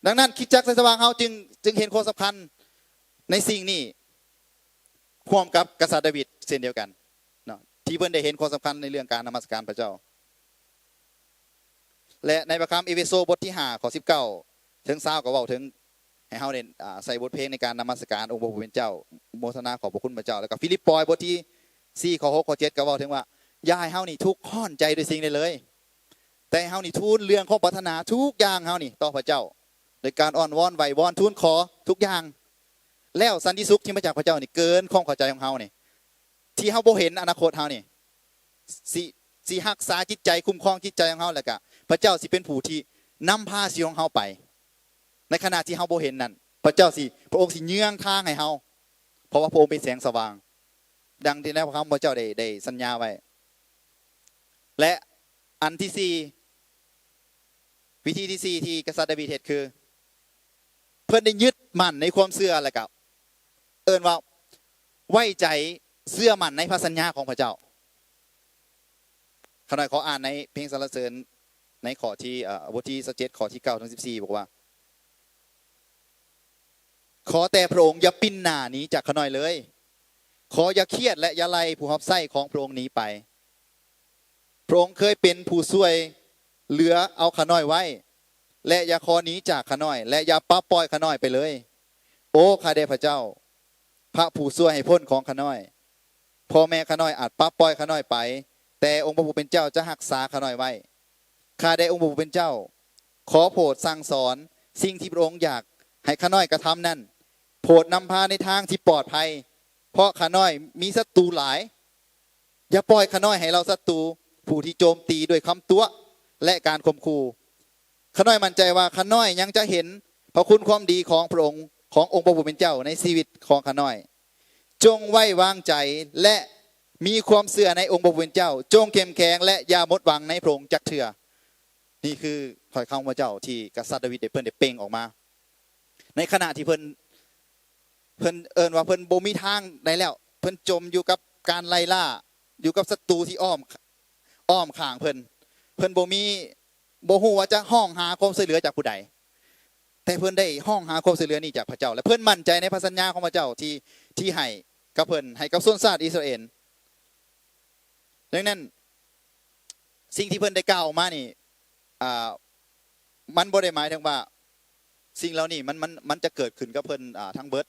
ດັ່ງນັ້ນ ຄຣິສຕະຈັກໄຊສະຫວ່າງເຮົາຈຶ່ງ ຈຶ່ງເຫັນຄວາມສຳຄັນໃນສິ່ງນີ້ ຮ່ວມກັບກະສັດດາວິດເຊັ່ນດຽວກັນເນາະ ທີ່ເພິ່ນໄດ້ເຫັນຄວາມສຳຄັນໃນເລື່ອງການນະມັດສະການພະເຈົ້າ. ແລະ ໃນພະຄຳເອເຟໂຊບົດທີຫ້າ ຂໍ້ສິບເກົ້າເຖິງຊາວ ກໍເວົ້າເຖິງໃຫ້ເຮົາໄດ້ ອາ ໃສ່ບົດເພງໃນການນະມັດສະການອົງພະຜູ້ເປັນເຈົ້າ, ໂມທະນາຂອບພະຄຸນພະເຈົ້າ. ແລ້ວກໍຟີລິບປອຍບົດທີສີ່ ຂໍ້ຫົກ ຂໍ້ເຈັດ ກໍເວົ້າເຖິງວ່າ ຢ່າໃຫ້ເຮົານີ້ທຸກຮ້ອນໃຈດ້ວຍສິ່ງໃດເລີຍ, ແຕ່ໃຫ້ເຮົານີ້ທູນເລື່ອງຄວາມປາດຖະໜາທຸກຢ່າງເຮົານີ້ຕໍ່ພະເຈົ້າ ໂດຍການອ້ອນວອນໄຫວ້ວອນທູນຂໍທຸກຢ່າງ. ແລ້ວສັນຕິສຸກທີ່ມາຈາກພະເຈົ້ານີ້ເກີນຄວາມເຂົ້າໃຈຂອງເຮົານີ້ ທີ່ເຮົາບໍ່ເຫັນອະນາຄົດເຮົານີ້ ຊິ ຊິຮັກສາຈິດໃຈ, ຄຸ້ມຄອງຈິດໃຈຂອງເຮົາ, ແລ້ວກະພະເຈົ້າຊິເປັນຜູ້ທີ່ນຳພາຊີວິດຂອງເຮົາໄປ. ໃນຂະນະທີ່ເຮົາບໍ່ເຫັນນັ້ນ ພະເຈົ້າຊິ ພະອົງຊິເຍືອງທາງໃຫ້ເຮົາ, ເພາະວ່າພະອົງເປັນແສງສະຫວ່າງ ດັ່ງທີ່ໃນພະຄຳຂອງພະເຈົ້າໄດ້ ໄດ້ສັນຍາໄວ້. ແລະ ອັນທີສີ່ ວິທີທີສີ່ທີ່ກະສັດດາວິດເຮັດຄື ເພິ່ນໄດ້ຍຶດໝັ້ນໃນຄວາມເຊື່ອ ແລ້ວກໍເອີ້ນວ່າໄວ້ໃຈເຊື່ອໝັ້ນໃນພະສັນຍາຂອງພະເຈົ້າ. ຂ້ານ້ອຍຂໍອ່ານໃນເພງສັນລະເສີນ ໃນຂໍ້ທີ່ ເອີ ບົດທີຊາວເຈັດ ຂໍ້ທີເກົ້າເຖິງສິບສີ່ ບອກວ່າ ຂໍແຕ່ພະອົງຢ່າປິ່ນໜ້າໜີຈາກຂ້ານ້ອຍເລີຍ. ຂໍຢ່າຄຽດ ແລະ ຢ່າໄລ່ຜູ້ຮັບໃຊ້ຂອງພະອົງໜີໄປ. ພະອົງເຄີຍເປັນຜູ້ຊ່ວຍເຫຼືອເອົາຂ້ານ້ອຍໄວ້ ແລະ ຢ່າຂໍໜີຈາກຂ້ານ້ອຍ ແລະ ຢ່າປັບປ່ອຍຂ້ານ້ອຍໄປເລີຍ. ໂອ ຂ້າແດ່ພະເຈົ້າ, ພະຜູ້ຊ່ວຍໃຫ້ພົ້ນຂອງຂ້ານ້ອຍ. ພໍ່ແມ່ຂ້ານ້ອຍອາດປັບປ່ອຍຂ້ານ້ອຍໄປ, ແຕ່ອົງພະຜູ້ເປັນເຈົ້າຈະຮັກສາຂ້ານ້ອຍໄວ້. ຂ້າແດ່ອົງພະຜູ້ເປັນເຈົ້າ, ຂໍໂປດສັ່ງສອນສິ່ງທີ່ພະອົງຢາກໃຫ້ຂ້ານ້ອຍກະທຳນັ້ນ. ໂປດນຳພາໃນທາງທີ່ປອດໄພ, ເພາະຂ້ານ້ອຍມີສັດຕູຫຼາຍ. ຢ່າປ່ອຍຂ້ານ້ອຍໃຫ້ເຫຼົ່າສັດຕູ, ຜູ້ທີ່ໂຈມຕີດ້ວຍຄຳຕົວະ ແລະ ການຂົ່ມຂູ່. ຂ້ານ້ອຍໝັ້ນໃຈວ່າຂ້ານ້ອຍຍັງຈະເຫັນພະຄຸນຄວາມດີຂອງພະອົງ, ຂອງອົງພະຜູ້ເປັນເຈົ້າໃນຊີວິດຂອງຂ້ານ້ອຍ. ຈົ່ງໄວ້ວາງໃຈ ແລະ ມີຄວາມເຊື່ອໃນອົງພະຜູ້ເປັນເຈົ້າ. ຈົ່ງເຂັ້ມແຂງ ແລະ ຢ່າໝົດຫວັງໃນພະອົງຈັກເທື່ອ. ນີ້ຄືຖ້ອຍຄຳຂອງພະເຈົ້າທີ່ກະສັດດາວິດໄດ້ ເພິ່ນໄດ້ເປັ່ງອອກມາ ໃນຂະນະທີ່ເພິ່ນ ເພິ່ນເອີ້ນວ່າເພິ່ນບໍ່ມີທາງໃດແລ້ວ, ເພິ່ນຈົມຢູ່ກັບການໄລ່ລ່າ, ຢູ່ກັບສັດຕູທີ່ອ້ອມ ອ້ອມຂ້າງເພິ່ນ, ເພິ່ນບໍ່ມີ ບໍ່ຮູ້ວ່າຈະຮ້ອງຫາຄວາມຊ່ວຍເຫຼືອຈາກຜູ້ໃດ, ແຕ່ເພິ່ນໄດ້ຮ້ອງຫາຄວາມຊ່ວຍເຫຼືອນີ້ຈາກພະເຈົ້າ ແລະ ເພິ່ນໝັ້ນໃຈໃນພະສັນຍາຂອງພະເຈົ້າທີ່ ທີ່ໃຫ້ກັບເພິ່ນ, ໃຫ້ກັບຊົນຊາດອິດສະຣາເອນ. ດັ່ງນັ້ນ ສິ່ງທີ່ເພິ່ນໄດ້ກ່າວອອກມານີ້ ອ່າ ມັນບໍ່ໄດ້ໝາຍເຖິງວ່າສິ່ງເຫຼົ່ານີ້ມັນ ມັນ ມັນຈະເກີດຂຶ້ນກັບເພິ່ນ ອ່າ ທັງເບິດ,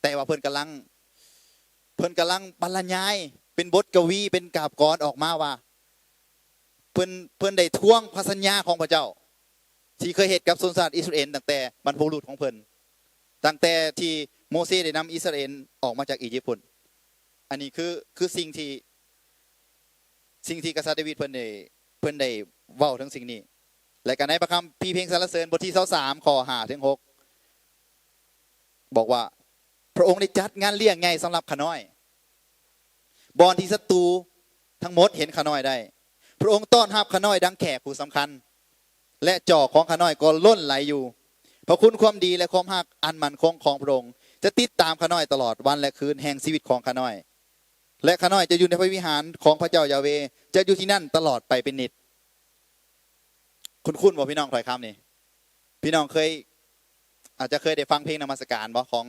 ແຕ່ວ່າເພິ່ນກຳລັງ ເພິ່ນກຳລັງບັນລະຍາຍເປັນບົດກະວີ ເປັນກາບກອນອອກມາວ່າ ເພິ່ນ ເພິ່ນໄດ້ທວງພະສັນຍາຂອງພະເຈົ້າ ທີ່ເຄີຍເຮັດກັບຊົນຊາດອິດສະຣາເອນຕັ້ງແຕ່ບັນພະບຸລຸດຂອງເພິ່ນ, ຕັ້ງແຕ່ທີ່ໂມເຊໄດ້ນຳອິດສະຣາເອນອອກມາຈາກອີຢິບພຸ້ນ. ອັນນີ້ຄື ຄືສິ່ງທີ່ ສິ່ງທີ່ກະສັດດາວິດເພິ່ນໄດ້ ເພິ່ນໄດ້ເວົ້າເຖິງສິ່ງນີ້. ແລະ ກະໃນພະຄຳພີເພງສັນລະເສີນບົດທີຊາວສາມ ຂໍ້ຫ້າເຖິງຫົກ ບອກວ່າ ພະອົງໄດ້ຈັດງານລ້ຽງໃຫຍ່ສຳລັບຂ້ານ້ອຍ ບ່ອນທີ່ສັດຕູທັງໝົດເຫັນຂ້ານ້ອຍໄດ້. ພະອົງຕ້ອນຮັບຂ້ານ້ອຍດັ່ງແຂກຜູ້ສຳຄັນ ແລະ ຈອກຂອງຂ້ານ້ອຍກໍລົ້ນໄຫຼຢູ່. ພະຄຸນຄວາມດີ ແລະ ຄວາມຮັກອັນໝັ້ນຄົງຂອງພະອົງຈະຕິດຕາມຂ້ານ້ອຍຕະຫຼອດວັນ ແລະ ຄືນແຫ່ງຊີວິດຂອງຂ້ານ້ອຍ ແລະ ຂ້ານ້ອຍຈະຢູ່ໃນພະວິຫານຂອງພະເຈົ້າຢາເວ, ຈະຢູ່ທີ່ນັ້ນຕະຫຼອດໄປເປັນນິດ. ຄຸ້ນໆບໍ່ພີ່ນ້ອງ ຖ້ອຍຄຳນີ້? ພີ່ນ້ອງເຄີຍ ອາດຈະເຄີຍໄດ້ຟັງເພງນະມັດສະການບໍ່ ຂອງ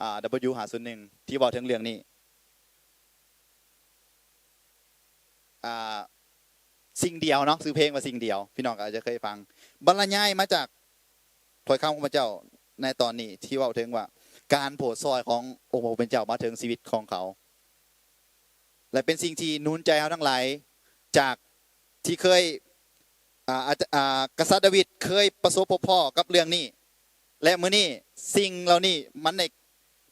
ອ່າ ດັບເບິນຢູ ຫ້າສູນໜຶ່ງ ທີ່ເວົ້າເຖິງເລື່ອງນີ້ ອ່າ ສິ່ງດຽວເນາະ, ຊື່ເພງວ່າສິ່ງດຽວ, ພີ່ນ້ອງກໍອາດຈະເຄີຍຟັງ. ບັນລະຍາຍມາຈາກຖ້ອຍຄຳຂອງພະເຈົ້າໃນຕອນນີ້ ທີ່ເວົ້າເຖິງວ່າການໂປດຊ່ອຍຂອງອົງພະຜູ້ເປັນເຈົ້າມາເຖິງຊີວິດຂອງເຂົາ ແລະ ເປັນສິ່ງທີ່ໜູນໃຈເຮົາທັງຫຼາຍ ຈາກທີ່ເຄີຍ ອ່າ ອາ ອາ ກະສັດດາວິດເຄີຍປະສົບພົບພໍ້ກັບເລື່ອງນີ້ ແລະ ມື້ນີ້ສິ່ງເຫຼົ່ານີ້ມັນໄດ້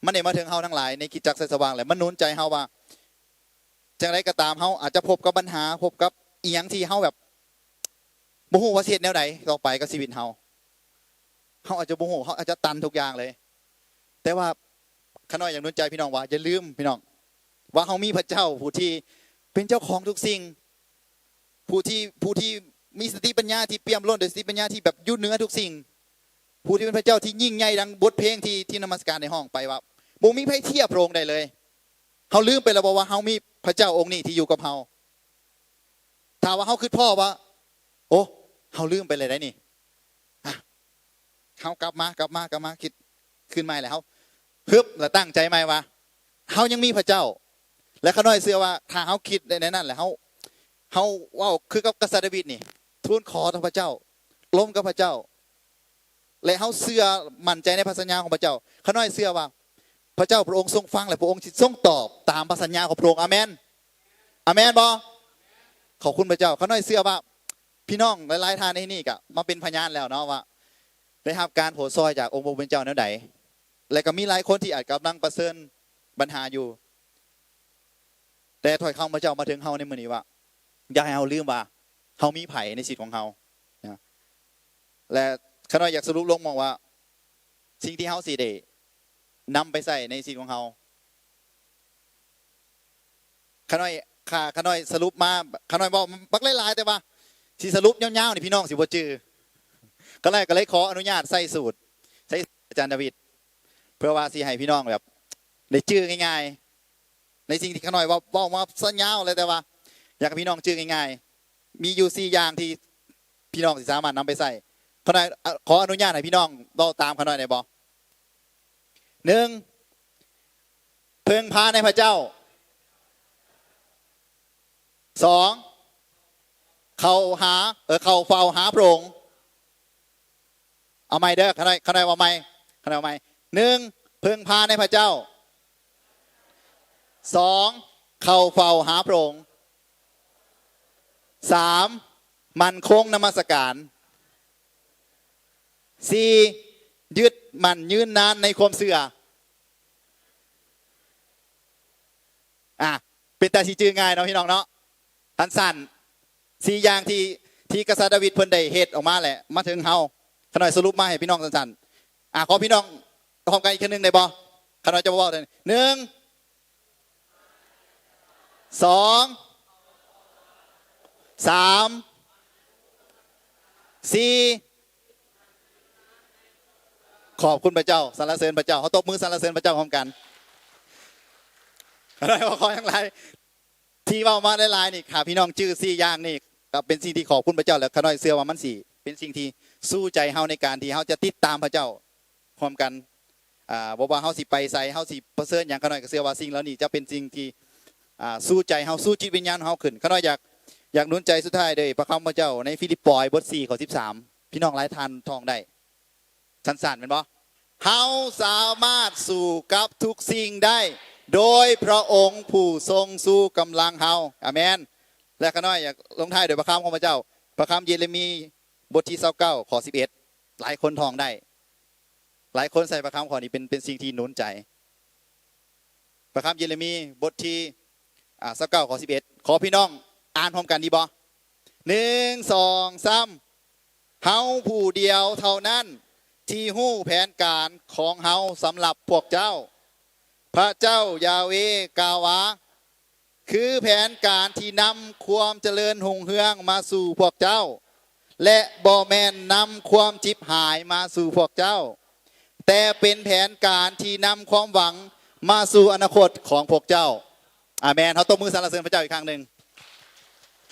ມັນໄດ້ມາເຖິງເຮົາທັງຫຼາຍໃນຄຣິສຕະຈັກໄຊສະຫວ່າງ ແລະ ມັນໜູນໃຈເຮົາວ່າ ຈັ່ງໃດກໍຕາມ ເຮົາອາດຈະພົບກັບບັນຫາ, ພົບກັບອີ່ຫຍັງທີ່ເຮົາແບບບໍ່ຮູ້ວ່າຊິເຮັດແນວໃດຕໍ່ໄປກັບຊີວິດເຮົາ. ເຮົາອາດຈະບໍ່ຮູ້, ເຮົາອາດຈະຕັນທຸກຢ່າງເລີຍ. ແຕ່ວ່າຂ້ານ້ອຍຢາກໜູນໃຈພີ່ນ້ອງວ່າ ຢ່າລືມພີ່ນ້ອງ ວ່າເຮົາມີພະເຈົ້າຜູ້ທີ່ເປັນເຈົ້າຂອງທຸກສິ່ງ, ຜູ້ທີ່ ຜູ້ທີ່ມີສະຕິປັນຍາທີ່ປ່ຽມລົ້ນດ້ວຍສະຕິປັນຍາທີ່ແບບຢູ່ເໜືອທຸກສິ່ງ, ຜູ້ທີ່ເປັນພະເຈົ້າທີ່ຍິ່ງໃຫຍ່ ດັ່ງບົດເພງທີ່ ທີ່ນະມັດສະການໄດ້ຮ້ອງໄປວ່າ ບໍ່ມີໃຜທຽບພະອົງໄດ້ເລີຍ. ເຮົາລືມໄປແລ້ວບໍ່ວ່າເຮົາມີພະເຈົ້າອົງນີ້ທີ່ຢູ່ກັບເຮົາ? ຖ້າວ່າເຮົາຄິດພໍ້ວ່າ ໂອ້ ເຮົາລືມໄປແລ້ວໄດ໋ນີ້ ເຮົາກັບມາ ກັບມາ ກັບມາ ຄິດຄືນໃໝ່ ແລ້ວເຮົາຮຶບ ແລ້ວຕັ້ງໃຈໃໝ່ວ່າ ເຮົາຍັງມີພະເຈົ້າ. ແລະ ຂ້ານ້ອຍເຊື່ອວ່າ ຖ້າເຮົາຄິດໄດ້ແນວນັ້ນ ແລ້ວເຮົາ ເຮົາເວົ້າຄືກັບກະສັດດາວິດນີ້ ທູນຂໍຕໍ່ພະເຈົ້າ, ລົມກັບພະເຈົ້າ ແລະ ເຮົາເຊື່ອໝັ້ນໃຈໃນພະສັນຍາຂອງພະເຈົ້າ. ຂ້ານ້ອຍເຊື່ອວ່າ ພະເຈົ້າພະອົງຊົງຟັງ ແລະ ພະອົງຊິຊົງຕອບຕາມພະສັນຍາຂອງພະອົງ. ອາເມນ. ອາເມນບໍ່? ຂອບຄຸນພະເຈົ້າ. ຂ້ານ້ອຍເຊື່ອວ່າ ພີ່ນ້ອງຫຼາຍໆທ່ານໃນທີ່ນີ້ກະມາເປັນພະຍານແລ້ວເນາະ ວ່າໄດ້ຮັບການໂປດຊ່ອຍຈາກອົງພະຜູ້ເປັນເຈົ້າແນວໃດ ແລະ ກໍມີຫຼາຍຄົນທີ່ອາດກຳລັງປະເຊີນບັນຫາຢູ່. ແຕ່ຖ້ອຍຄຳພະເຈົ້າມາເຖິງເຮົາໃນມື້ນີ້ວ່າ ຢ່າໃຫ້ເຮົາລືມວ່າເຮົາມີໃຜໃນຊີວິດຂອງເຮົານະ. ແລະ ຂ້ານ້ອຍຢາກສະຫຼຸບລົງມອງວ່າ ສິ່ງທີ່ເຮົາຊິໄດ້ນຳໄປໃຊ້ໃນຊີວິດຂອງເຮົາ ຂ້ານ້ອຍ ຂ້າ ຂ້ານ້ອຍສະຫຼຸບມາ ຂ້ານ້ອຍເວົ້າບັກຫຼາຍໆ ແຕ່ວ່າຊິສະຫຼຸບຍາວໆນີ້ ພີ່ນ້ອງຊິບໍ່ຈື່. ຂ້ານ້ອຍກໍເລີຍຂໍອະນຸຍາດໃຊ້ສູດ ໃຊ້ອາຈານດາວິດ ເພື່ອວ່າຊິໃຫ້ພີ່ນ້ອງແບບໄດ້ຈື່ງ່າຍໆ ໃນສິ່ງທີ່ຂ້ານ້ອຍເວົ້າ ເວົ້າມາຊະຍາວເລີຍ ແຕ່ວ່າຢາກໃຫ້ພີ່ນ້ອງຈື່ງ່າຍ ມີຢູ່ສີ່ຢ່າງທີ່ພີ່ນ້ອງຊິສາມາດນຳໄປໃຊ້. ຂ້ານ້ອຍ ອະ ຂໍອະນຸຍາດໃຫ້ພີ່ນ້ອງເວົ້າຕາມຂ້ານ້ອຍໄດ້ບໍ່? ໜຶ່ງ ເພິ່ງພາໃນພະເຈົ້າ. ສອງ ເຂົ້າຫາ ເອີ ເຂົ້າເຝົ້າຫາພະອົງ. ເອົາໃໝ່ເດີ ຂ້ານ້ອຍ ຂ້ານ້ອຍເວົ້າໃໝ່ ຂ້ານ້ອຍເວົ້າໃໝ່. ໜຶ່ງ ເພິ່ງພາໃນພະເຈົ້າ. ສອງ ເຂົ້າເຝົ້າຫາພະອົງ. ສາມ ໝັ້ນຄົງນະມັດສະການ. ສີ່ ຍຶດໝັ້ນຍືນນານໃນຄວາມເຊື່ອ. ອ່າ ເປັນຕາຊິຈື່ງ່າຍເນາະ ພີ່ນ້ອງເນາະ. ສັ້ນໆ ສີ່ຢ່າງທີ່ ທີ່ກະສັດດາວິດເພິ່ນໄດ້ເຮັດອອກມາແຫຼະ ມາເຖິງເຮົາ. ຂ້ານ້ອຍສະຫຼຸບມາໃຫ້ພີ່ນ້ອງສັ້ນໆ. ອ່າ ຂໍພີ່ນ້ອງພ້ອມກັນອີກເທື່ອໜຶ່ງໄດ້ບໍ່? ຂ້ານ້ອຍຈະເວົ້າເທື່ອໜຶ່ງ ສອງ ສາມ ສີ່. ຂອບຄຸນພະເຈົ້າ ສັນລະເສີນພະເຈົ້າ. ເຮົາຕົບມືສັນລະເສີນພະເຈົ້າພ້ອມກັນ. ຂ້ານ້ອຍບໍ່ຂໍຫຍັງຫຼາຍ ທີ່ເວົ້າມາຫຼາຍໆນີ້ ຖ້າພີ່ນ້ອງຈື່ສີ່ຢ່າງນີ້ ກໍເປັນສິ່ງທີ່ຂອບຄຸນພະເຈົ້າ ແລະ ຂ້ານ້ອຍເຊື່ອວ່າມັນຊິເປັນສິ່ງທີ່ຊູໃຈເຮົາໃນການທີ່ເຮົາຈະຕິດຕາມພະເຈົ້າພ້ອມກັນ. ອ່າ ບໍ່ວ່າເຮົາຊິໄປໃສ ເຮົາຊິປະເຊີນຫຍັງ ຂ້ານ້ອຍກໍເຊື່ອວ່າສິ່ງເຫຼົ່ານີ້ຈະເປັນສິ່ງທີ່ ອ່າ ຊູໃຈເຮົາ ຊູຈິດວິນຍານເຮົາຂຶ້ນ. ຂ້ານ້ອຍຢາກ ຢາກໜູນໃຈສຸດທ້າຍດ້ວຍພະຄຳພະເຈົ້າໃນຟີລິບປອຍບົດສີ່ ຂໍ້ສິບສາມ ພີ່ນ້ອງຫຼາຍທ່ານທ່ອງໄດ້ ສັ້ນໆ ແມ່ນບໍ່? ເຮົາສາມາດສູ້ກັບທຸກສິ່ງໄດ້ ໂດຍພະອົງຜູ້ຊົງຊູກຳລັງເຮົາ. ອາເມນ. ແລະ ຂ້ານ້ອຍຢາກລົງທ້າຍດ້ວຍພະຄຳຂອງພະເຈົ້າ ພະຄຳເຢເຣມີ ບົດທີຊາວເກົ້າ ຂໍ້ສິບເອັດ ຫຼາຍຄົນທ່ອງໄດ້ ຫຼາຍຄົນໃຊ້ພະຄຳຂໍ້ນີ້ເປັນ ເປັນສິ່ງທີ່ໜູນໃຈ. ພະຄຳເຢເຣມີ ບົດທີ ອ່າ ຊາວເກົ້າ ຂໍ້ສິບເອັດ ຂໍພີ່ນ້ອງອ່ານພ້ອມກັນດີບໍ່? ໜຶ່ງ ສອງ ສາມ. ເຮົາຜູ້ດຽວເທົ່ານັ້ນທີ່ຮູ້ແຜນການຂອງເຮົາສຳລັບພວກເຈົ້າ. ພະເຈົ້າຢາເວກ່າວວ່າ, ຄືແຜນການທີ່ນຳຄວາມຈະເລີນຮຸ່ງເຮືອງມາສູ່ພວກເຈົ້າ ແລະ ບໍ່ແມ່ນນຳຄວາມຈິບຫາຍມາສູ່ພວກເຈົ້າ, ແຕ່ເປັນແຜນການທີ່ນຳຄວາມຫວັງມາສູ່ອະນາຄົດຂອງພວກເຈົ້າ. ອາເມນ. ເຮົາຕົບມືສັນລະເສີນພະເຈົ້າອີກຄັ້ງໜຶ່ງ.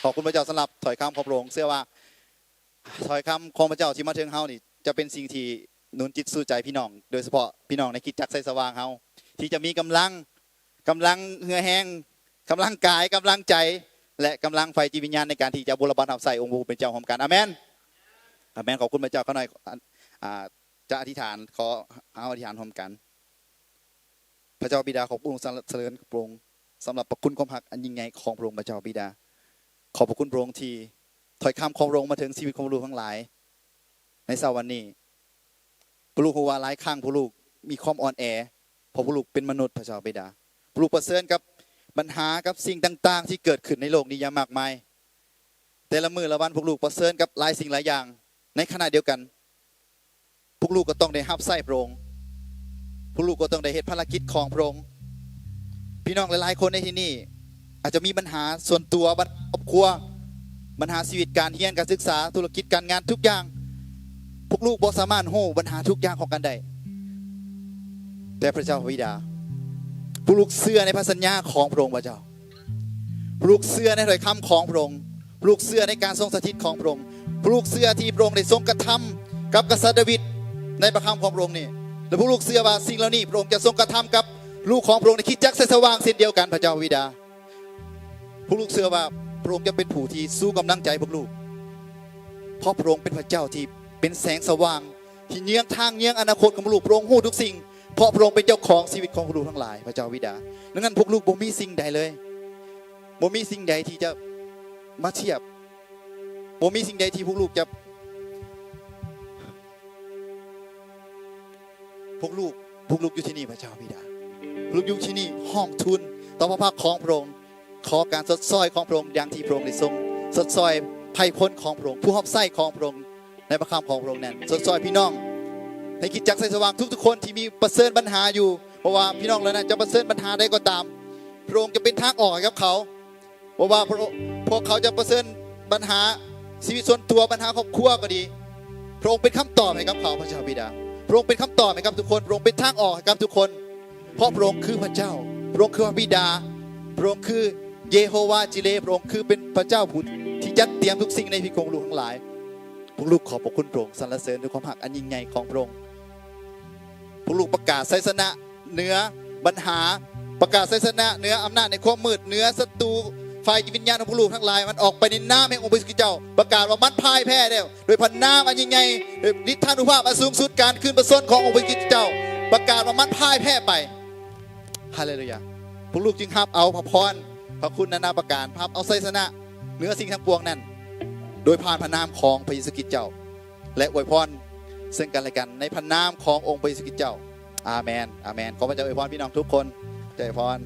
ຂອບຄຸນພະເຈົ້າສຳລັບຖ້ອຍຄຳຂອງພະອົງ. ເຊື່ອວ່າ ຖ້ອຍຄຳຂອງພະເຈົ້າທີ່ມາເຖິງເຮົານີ້ ຈະເປັນສິ່ງທີ່ໜູນຈິດຊູໃຈພີ່ນ້ອງ, ໂດຍສະເພາະພີ່ນ້ອງໃນຄຣິສຕະຈັກໄຊສະຫວ່າງເຮົາ ທີ່ຈະມີກຳລັງ, ກຳລັງເຫື່ອແຮງ, ກຳລັງກາຍ, ກຳລັງໃຈ ແລະ ກຳລັງໄຟຈິດວິນຍານ ໃນການທີ່ຈະບຸນລະບັດຮັບໃຊ້ອົງພະຜູ້ເປັນເຈົ້າຮ່ວມກັນ. ອາເມນ. ອາເມນ. ຂອບຄຸນພະເຈົ້າ. ຂ້ານ້ອຍ ອ່າ ຈະອະທິຖານ, ຂໍເຮົາອະທິຖານຮ່ວມກັນ. ພະເຈົ້າບິດາ ຂອບຄຸນ ສັນລະເສີນພະອົງ ສຳລັບພະຄຸນຄວາມຮັກອັນຍິ່ງໃຫຍ່ຂອງພະອົງ. ພະເຈົ້າບິດາ ຂອບພະຄຸນພະອົງທີ່ຖ້ອຍຄຳຂອງພະອົງມາເຖິງຊີວິດຂອງພວກລູກທັງຫຼາຍໃນເຊົ້າວັນນີ້. ພວກລູກຮູ້ວ່າຫຼາຍຄັ້ງພວກລູກມີຄວາມອ່ອນແອ ເພາະພວກລູກເປັນມະນຸດ. ພະເຈົ້າບິດາ ພວກລູກປະເຊີນກັບບັນຫາ, ກັບສິ່ງຕ່າງໆທີ່ເກີດຂຶ້ນໃນໂລກນີ້ຢ່າງມາກມາຍ. ແຕ່ລະມື້ລະວັນພວກລູກປະເຊີນກັບຫຼາຍສິ່ງຫຼາຍຢ່າງ. ໃນຂະນະດຽວກັນ ພວກລູກກໍຕ້ອງໄດ້ຮັບໃຊ້ພະອົງ, ພວກລູກກໍຕ້ອງໄດ້ເຮັດພາລະກິດຂອງພະອົງ. ພີ່ນ້ອງຫຼາຍໆຄົນໃນທີ່ນີ້ ອາດຈະມີບັນຫາສ່ວນຕົວ, ບັນຫາຄອບຄົວ, ບັນຫາຊີວິດການຮຽນ, ການສຶກສາ, ທຸລະກິດ, ການງານ, ທຸກຢ່າງ. ພວກລູກບໍ່ສາມາດຮູ້ບັນຫາທຸກຢ່າງຂອງກັນໄດ້. ແຕ່ພະເຈົ້າພະບິດາ, ພວກລູກເຊື່ອໃນພະສັນຍາຂອງພະອົງ, ພະເຈົ້າ. ພວກລູກເຊື່ອໃນຖ້ອຍຄຳຂອງພະອົງ. ພວກລູກເຊື່ອໃນການຊົງສະຖິດຂອງພະອົງ. ພວກລູກເຊື່ອທີ່ພະອົງໄດ້ຊົງກະທຳກັບກະສັດດາວິດໃນພະຄຳຂອງພະອົງນີ້. ແລະ ພວກລູກເຊື່ອວ່າສິ່ງເຫຼົ່ານີ້ພະອົງຈະຊົງກະທຳກັບລູກຂອງພະອົງໃນຄຣິສຕະຈັກໄຊສະຫວ່າງເຊັ່ນດຽວກັນ, ພະເຈົ້າພະບິດາ. ພວກລູກເຊື່ອວ່າພະອົງຈະເປັນຜູ້ທີ່ຊູກຳລັງໃຈພວກລູກ, ເພາະພະອົງເປັນພະເຈົ້າທີ່ເປັນແສງສະຫວ່າງ ທີ່ເຍືອງທາງເຍືອງອະນາຄົດຂອງພວກລູກ. ພະອົງຮູ້ທຸກສິ່ງ, ເພາະພະອົງເປັນເຈົ້າຂອງຊີວິດຂອງພວກລູກທັງຫຼາຍ, ພະເຈົ້າບິດາ. ດັ່ງນັ້ນພວກລູກບໍ່ມີສິ່ງໃດເລີຍ, ບໍ່ມີສິ່ງໃດທີ່ຈະມາທຽບ, ບໍ່ມີສິ່ງໃດທີ່ພວກລູກຈະ ພວກລູກ, ພວກລູກຢູ່ທີ່ນີ້, ພະເຈົ້າບິດາ. ພວກລູກຢູ່ທີ່ນີ້ ຮ້ອງທູນຕໍ່ພະພັກຂອງພະອົງ. ຂໍການຊົດຊ່ອຍຂອງພະອົງ ຢ່າງທີ່ພະອົງໄດ້ຊົງຊົດຊ່ອຍໄພພົນຂອງພະອົງ, ຜູ້ຮັບໃຊ້ຂອງພະອົງໃນພະຄຳຂອງພະອົງນັ້ນ. ຊົດຊ່ອຍພີ່ນ້ອງໃນຄຣິສຕະຈັກໄຊສະຫວ່າງທຸກໆຄົນທີ່ມີປະເຊີນບັນຫາຢູ່, ບໍ່ວ່າພີ່ນ້ອງເຫຼົ່ານັ້ນຈະປະເຊີນບັນຫາໃດກໍຕາມ, ພະອົງຈະເປັນທາງອອກໃຫ້ກັບເຂົາ. ບໍ່ວ່າພວກເຂົາຈະປະເຊີນບັນຫາຊີວິດສ່ວນຕົວ, ບັນຫາຄອບຄົວກໍດີ, ພະອົງເປັນຄຳຕອບໃຫ້ກັບເຂົາ, ພະເຈົ້າບິດາ. ພະອົງເປັນຄຳຕອບໃຫ້ກັບທຸກຄົນ, ພະອົງເປັນທາງອອກໃຫ້ກັບທຸກຄົນ, ເພາະພະອົງຄືພະເຈົ້າ, ພະອົງຄືພະບິດາ, ພະອົງຄືເຢໂຮວາຈິເຣ, ພະອົງຄືເປັນພະເຈົ້າຜູ້ທີ່ ຈັດຕຽມທຸກສິ່ງໃນຊີວິດຂອງລູກທັງຫຼາຍ. ພວກລູກຂອບພະຄຸນພະອົງ, ສັນລະເສີນດ້ວຍຄວາມຮັກອັນຍິ່ງໃຫຍ່ຂອງພະອົງ. ພວກລູກປະກາດໄຊຊະນະເໜືອບັນຫາ, ປະກາດໄຊຊະນະເໜືອອຳນາດໃນຄວາມມືດ, ເໜືອສັດຕູຝ່າຍຈິດວິນຍານຂອງພວກລູກທັງຫຼາຍ, ມັນອອກໄປໃນນາມແຫ່ງອົງພະເຢຊູຄຣິສຕເຈົ້າ. ປະກາດວ່າມັນພ່າຍແພ້ແລ້ວ ໂດຍພະນາມອັນຍິ່ງໃຫຍ່, ໂດຍລິດທານຸພາບອັນສູງສຸດ, ການຄືນພະຊົນຂອງອົງພະເຢຊູຄຣິສຕເຈົ້າ. ປະກາດວ່າມັນພ່າຍແພ້ໄປ. ຮາເລລູຢາ. ພວກລູກຈຶ່ງຮັບເອົາພະພອນ, ພະຄຸນນານາປະການ, ຮັບເອົາໄຊຊະນະເໜືອສິ່ງທັງປວງນັ້ນ, ໂດຍຜ່ານພະນາມຂອງພະເຢຊູຄຣິສເຈົ້າ, ແລະ ອວຍພອນເຊິ່ງກັນແລະກັນໃນພະນາມຂອງອົງພະເຢຊູຄຣິສເຈົ້າ. ອາເມນ, ອາເມນ. ຂໍພະເຈົ້າອວຍພອນພີ່ນ້ອງທຸກຄົນ. ເຈົ້າອວຍພອນ.